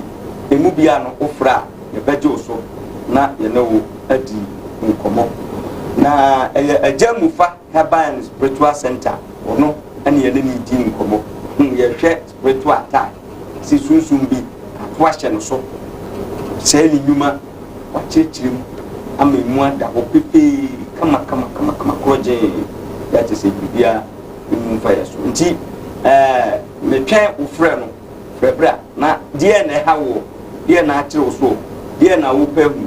Emu bia no wofrɛ a yɛbɛgye wo so na yɛne wo adi nkɔmmɔ. Na ɛyɛ Agya Mufa Herbal and Spiritual Center, ɔno ɛne yɛne ne di nkɔmmɔ. Yɛhwɛ spiritual attack sɛ sunsum bi ato ahyɛ no so sɛɛ ne nnwuma, wakyerɛkyerɛ mu ama emu ada hɔ pefee kama kama kama kama korɔgyee yɛ akyɛ sɛ biribiara emu mfa yɛ so. Nti metwɛn wo frɛ no, frɛ berɛ a na deɛ na ɛha woɔ, deɛ na akyerɛ wo soɔ, deɛ na wopɛ hu.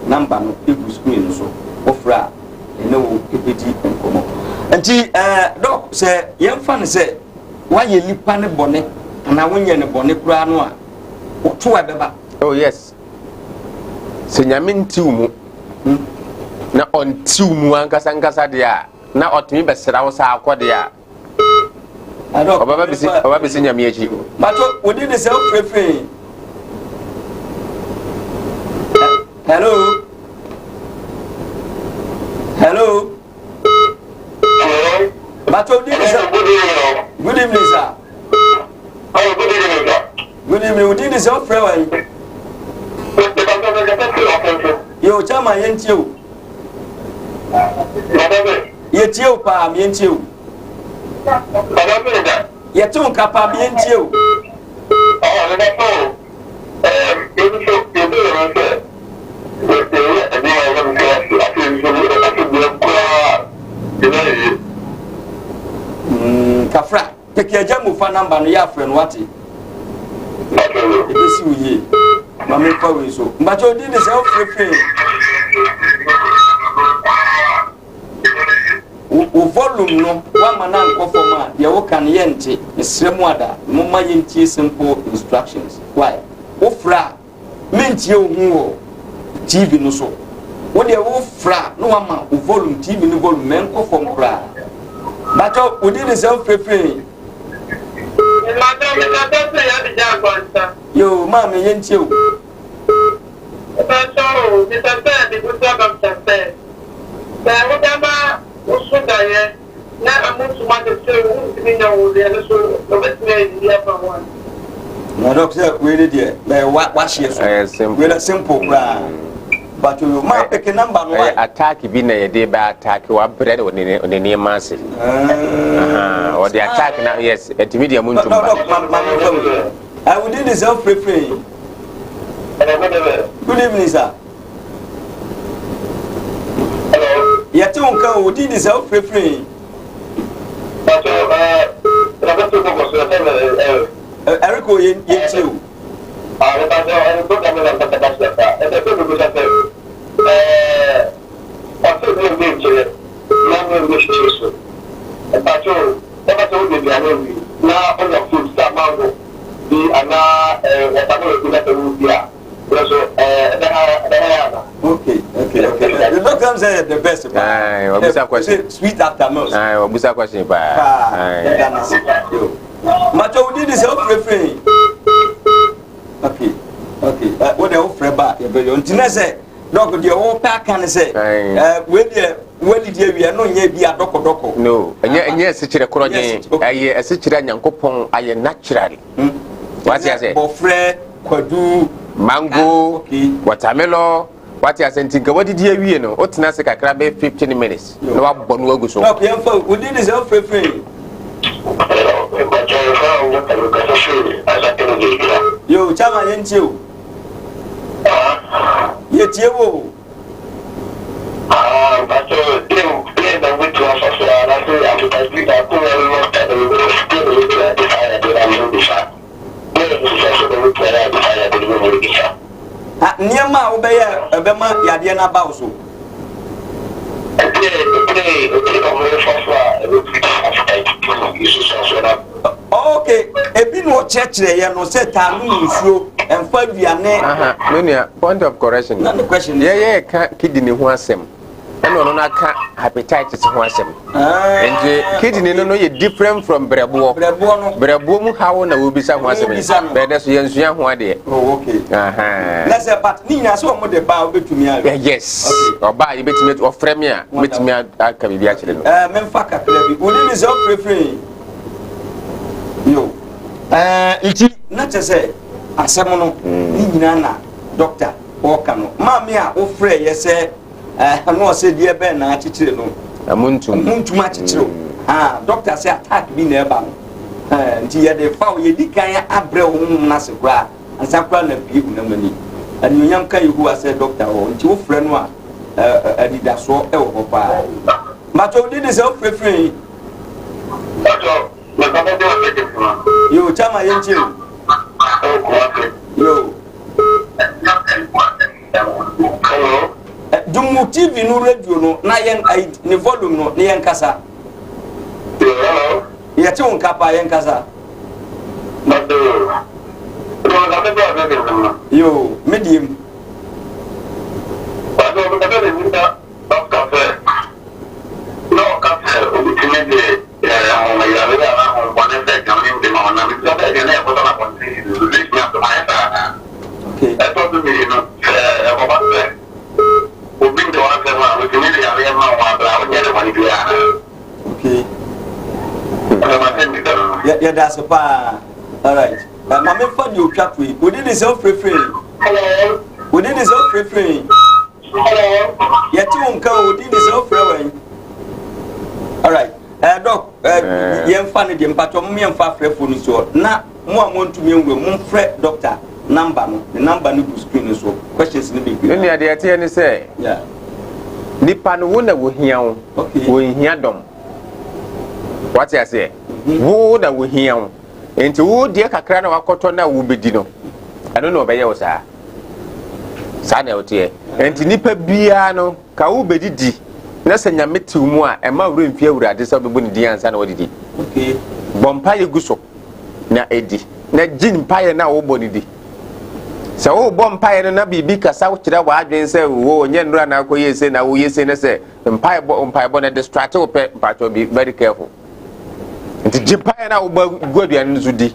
Number no egu screen no so, wofrɛ a ɛne wo ɛbɛdi nkɔmmɔ. Nti Doc, sɛ yɛmfa no sɛ woayɛ nipa ne bɔne anaa wonyɛ ne bɔne koraa no a, wɔto a ɛbɛba?
Oh yes, sɛ Nyame ntiw mu na ɔntiw mu ankasa ankasa deɛ a na ɔtumi bɛsra wo saa akɔ deɛ a ɔbɛba bɛsi Nyame akyi.
Bato wodi de sɛ wofirefiri. Hello, hello. Bato wodi de sɛ. Good evening, sir. Good evening. Wodi de sɛ wofrɛ wa yi. Yo, chairman, yɛntie o. Yɛtie o paa, yɛntie o. Yɛte wo nka paa, yɛntie o. Kafra pɛkɛ agya mu fa number no yɛ afrɛ no wate ebesi wo yie. Ma mefa wei so mbakyɛ odi de sɛ wofirefire wo volume no woama no ankɔ fam a deɛ woka no yɛnte. Mesrɛ mu ada momma yɛntie simple instructions. Why wofrɛ a mentie wo ho wɔ TV no so? Wo deɛ wofrɛ a na wama wo volume, TV no volume mɛnkɔ fam koraa. Bakyɛ wodi de sɛ wofirefire. Yo, maame, yɛntie o.
Mepakyɛw o, mepɛ sɛ mibisa dɔkta sɛ, sɛ woda na woso daeɛ na ɛmu ntoma akyekyere wo, wontumi nyɛ wo deɛ no so, obetumi ayɛ biribi afa ho anaa?
Na dɔk sɛ wei ne deɛ bɛyɛ wa wahyeɛ so.
Ɛyɛ simple.
Wei na simple koraa. But yo ma peke number no
Ɛyɛ
why?
attack bi na yɛde bɛ attack wabrɛ ne ne ne nneɛma ase. Aha, Ɔde attack na yes, ɛtumi deɛ mu
Dɔk
ntum ba.
dɔk ma ma me fam. I will do this self free. Good evening sir.
Hello.
Yɛte wo nka o, wodin de sɛ wofirefiri? Eric o, yɛntie o. Okay, okay, okay. The doctor say the best.
Aye, wabusa question.
Sweet after meals.
Aye, wabusa question paa.
Paa.
Aye.
Yɛda no ase. Yo. Macho wodin de sɛ wofirefiri? Okay, okay. Wo deɛ wofrɛ ba a yɛbɛyɔ. Nti na sɛ dɔk deɛ wɔpɛ aka ne sɛ wei deɛ woadidi awie no nyɛ bi adɔkɔdɔkɔ.
No, ɛnyɛ ɛnyɛ asikyerɛ korɔ
Yes,
gyen.
okay.
Ɛyɛ asikyerɛ a Nyankopɔn ayɛ naturally. Wate ase?
Bɔfrɛ, kwadu,
Mango,
Ah, okay.
watermelon, wate ase nti nka wadidi awie no, wotena ase kakra bɛyɛ 15 minutes
Yo.
na wabɔ no agu so.
Dɔk yɛmfa wodin de sɛ wofirefiri? Yo, chama yɛntie o. Yɛtie wo o. Ah, nneɛma a wobɛyɛ a ɛbɛma yadeɛ no aba wo so. Ok, ebi na ɔkyerɛkyerɛ yɛ no sɛ taa nom nsuo, ɛmfa aduane.
Aha, me nua, point of correction.
Na ne question ne sɛ?
Yɛyɛ ka kidney ho asɛm, ɛna ɔno no aka hepatitis ho asɛm.
Ah,
Nti kidney no no yɛ different from brɛboɔ.
Brɛboɔ no.
Brɛboɔ mu haw na wɔbisa ho asɛm yi.
Wɔbisa no.
Bɛyɛ dɛ so yɛnsua ho adeɛ.
Oh, okay.
Aha.
Na sɛ but ne nyinaa sɛ wɔn de ba a wobɛtumi ayɛ.
Yes.
Okay.
Ɔbaa yɛbɛtumi ɔfrɛ me a mɛtumi aka biribi akyerɛ no.
Ɛɛ memfa kakra bi. Wodi ne sɛ wofirefiri. Yo. Ɛɛ nti na kyerɛ sɛ asɛm no ne nyinaa na dɔkta ɔɔka no. Maame a wofrɛ yɛ sɛ ɛɛ no ɔsɛ deɛ bɛn na akyekyere no.
Amuntum.
Amuntum akyekyere o. Ah dɔkta sɛ attack bi na ɛba no. Ɛɛ nti yɛde fa wo yɛdi kan abrɛ wo honhom no ase koraa ansa koraa na pie honam ani. Anuonyam ka Yehowa sɛ dɔkta wɔ hɔ nti wofrɛ no a ɛɛ anidasoɔ ɛwɔ hɔ paa. Mpakyɛ wo din de sɛ wofrɛfrɛ yi? Yo, chama yɛntie o. Yo. Dum wo TV no radio no na yɛn ayi ne volume no ne yɛn kasa. Yɛte wo nka paa yɛn kasa. Yo, me deɛ mu.
Dɔkta sɛ, na ɔka sɛ obetumi de ahoɔyare anaa ahombɔne sɛ aduane de ma wɔn, na mibisa sɛ aduane a yɛkɔtɔ no abɔnten yi nso, ebetumi asɔ ayɛ saa anaa? Ɛtɔ so mmienu, sɛ ɛkɔba sɛ obi mpɛ w'asɛm a, otumi de yareɛ ma wo bere a wonyɛɛ no bɔne biara anaa?
Okay.
Ɛna m'asɛmmisa no no.
Yɛda ase paa. All right. Ma memfa deɛ otwa to yi. Wodi de sɛ wofirefire.
Hello.
Wodi de sɛ wofirefire.
Hello.
Yɛte wo nka o, din de sɛ wofrɛ wɛn? Alright, eh, dɔk, eh, eh. yɛmfa no deɛ mpatwɔ mom yɛmfa afrɛfoɔ no soɔ na mo a montumi nwura momfrɛ dɔkta namba no, ne namba no gu screen no so, questions no bebree.
Ne nua deɛ ɛteɛ ne sɛ,
yeah.
nipa no wo na wohia wo,
okay.
wɔnhia dɔm. Wate aseɛ? Mm -hmm. Wo na wohia wo. Nti wo deɛ kakra na wakɔtɔ na wobɛdi no, ɛno na ɔbɛyɛ wo saa. Saa na ɛteɛ. Nti nipa biara no, ka wobɛdidi na sɛ Nyame te wo mu a, ɛma werɛ mfi Awurade sɛ wobɛbɔ ne din ansa na wadidi.
Okay.
Bɔ mpaeɛ gu so na ɛdi. Na gye mpaeɛ no a wobɔ no di. Sɛ wobɔ mpaeɛ no na biribi kasa kyerɛ w'adwene sɛ wo nyɛ nnora na akɔyɛ sei na woyɛ sei na sɛ mpaebɔ mpaebɔ no distract wo pɛ, mpakyɛw be very careful. Nti gye mpaeɛ no a wobɔ gu aduane no so di.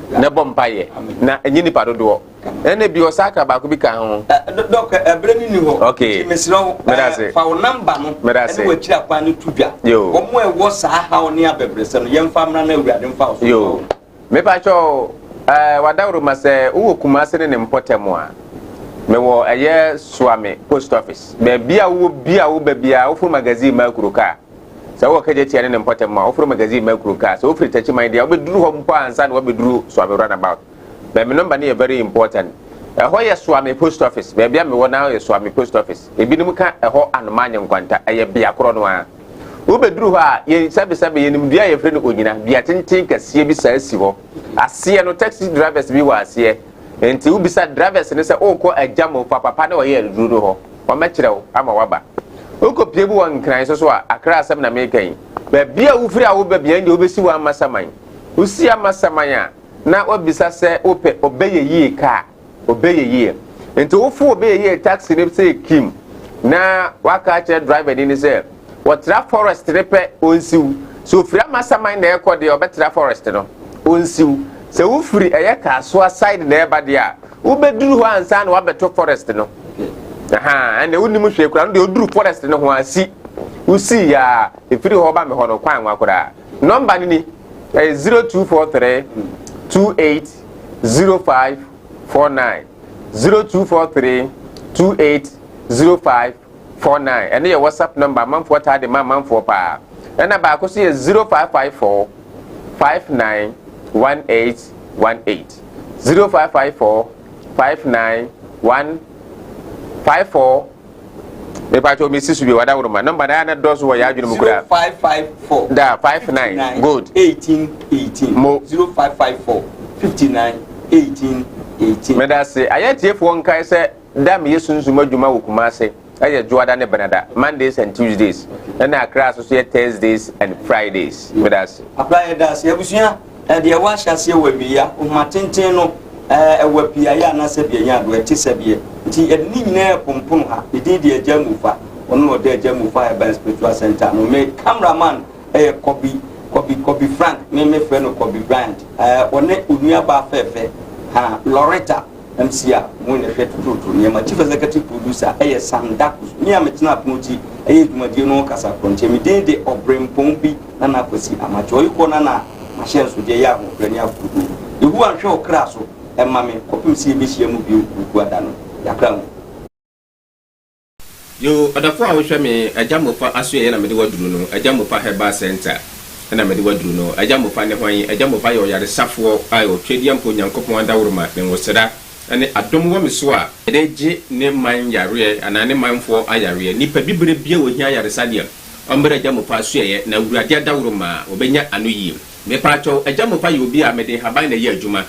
Na bɔ mpaeɛ na ɛnyɛ nipa dodoɔ. Ɛna bi ɔsa baako bi ka ho.
Doc, ɛberɛ no ni hɔ.
Okay.
Nti mesrɛ wo,
Medase.
fa wo number no
Medase.
ɛne w'akyiri akwan no to dwa.
Yo.
Wɔn a ɛwɔ saa haw ne abɛbrɛsɛ no, yɛmfa mmra na Awurade mfa wo so.
Yo. Mepakyɛw, wadaworo ma sɛ wowɔ Kumase ne ne mpɔtam a, mewɔ ɛyɛ Suame Post Office. Baabi a wowɔ bi a woba biara, woforo Magazine ma akuro kaa. Sɛ wowɔ Kejetia ne ne mpɔtam a, woforo Magazine ma akuro kaa. Sɛ wofiri Takyiman deɛ, wobɛduru hɔ mpo ansa na woabɛduru Suame Runabout. But me number no yɛ very important. Ɛhɔ yɛ Suame Post Office. Baabi a mewɔ now yɛ Suame Post Office. Ebinom ka ɛhɔ Anoma Nkwanta. Ɛyɛ bea korɔ no ara. Wobɛduru hɔ a, yɛn sɛbesɛbe yɛnim dua a yɛfrɛ no onyina. Dua tenten kɛseɛ bi saa si hɔ. Aseɛ no, taxi drivers bi wɔ aseɛ. Nti wobisa drivers no sɛ wokɔ Agya Mofa papa na ɔyɛ aduro no hɔ. Wɔmɛkyerɛ wo ama waba. Wokɔ pie bi wɔ Nkran so so a, Accra asɛm na meka yi. Baabi a wofiri a woba bia deɛ wobɛsi wɔ Amasaman. Wosi Amasaman a, na wabisa sɛ wopɛ ɔbɛyɛ yie kaa. Ɔbɛyɛ yie. Nti wofo ɔbɛyɛ yie taxi no sɛ kim na waka akyerɛ driver ni ne sɛ wɔtra forest ne pɛ ɔnsiw. So ofiri Amasaman na ɛkɔ deɛ, ɔbɛtra forest no ɔnsiw. Sɛ wofiri ɛyɛ Kasoa side na ɛba deɛ a, wobɛduru hɔ ansa na wabɛto forest no. Aha, ɛnna wonim hwee koraa no deɛ, oduru forest no ho asi wosii ya efiri hɔ ba me hɔ no kwan nwa koraa. Number no ni, ɛyɛ 0243 28 05 49, 0243 28 05 49. Ɛno yɛ WhatsApp number, amanfoɔ taa de ma amanfoɔ paa. Ɛna baako so yɛ 0554 59 18 18, 0554 59 1 54. Mepakyɛ omi si so bi wada woroma number na na dɔɔso wɔ yɛ adwene mu koraa.
0554.
Da 59, good.
18 18.
Mo.
0554 59 18 18.
Meda ase. Ayɛ tiefoɔ nkae sɛ da meyɛ sunsum adwuma wɔ Kumase ɛyɛ Dwoada ne Benada, Mondays and Tuesdays, ɛna Accra so so yɛ Thursdays and Fridays. Meda ase.
Akora, yɛda ase. Abusua, ɛdeɛ ɛwɔ ahyɛ aseɛ wɔ awia ohoma tenten no, ɛwɔ apiayɛ anaasɛ bianya ado ɛte sɛ beɛ nti yɛde ne nyinaa pompono ha. Ne din de Agya Mufa, ɔno na ɔda Agya Mufa Herbal Spiritual Center no. Me cameraman ɛyɛ Kɔbi Kɔbi Kɔbi Frank, me mefrɛ no Kɔbi Bryant. Ɔne onuabaa fɛɛfɛ ha Loretta MC a mo na hwɛ tuturutu nneɛma. Chief executive producer ɛyɛ Sandakus. Me a metena apono akyi ɛyɛ dwumadie no kasa korɔnkyɛn, me din de Ɔbrɛmpɔn bi Nana Akwasi Amakye ɔyekɔ nana mahyɛnsodeɛ yɛ ahoɔfɛ ne akodo. Yehowa nhwɛ wo kra so ɛma me kɔpem sɛ yɛbɛhyia mu bio wukuada no. Yɛakra mu.
Yo, ɔdɔfo a wohwɛ me, Agya Mofa asoɛyɛ na mede waduru no, Agya Mofa Herbal Center ɛna mede waduru no. Agya Mofa ne hwan? Agya Mofa yɛ ɔyaresafoɔ a ɔtwadeɛ mpo Onyankopɔn adaworoma ne nwosra ne adom wɔ me so a yɛde gye ne man yareɛ anaa ne manfoɔ ayareɛ. Nnipa bibire bia wɔhia ayaresa deɛ, ɔmmrɛ Agya Mofa asoɛyɛ na Awurade adaworoma a wɔbɛnya ano yie. Mepaakyɛw, Agya Mofa yɛ obi a mede nhaban na ɛyɛ adwuma.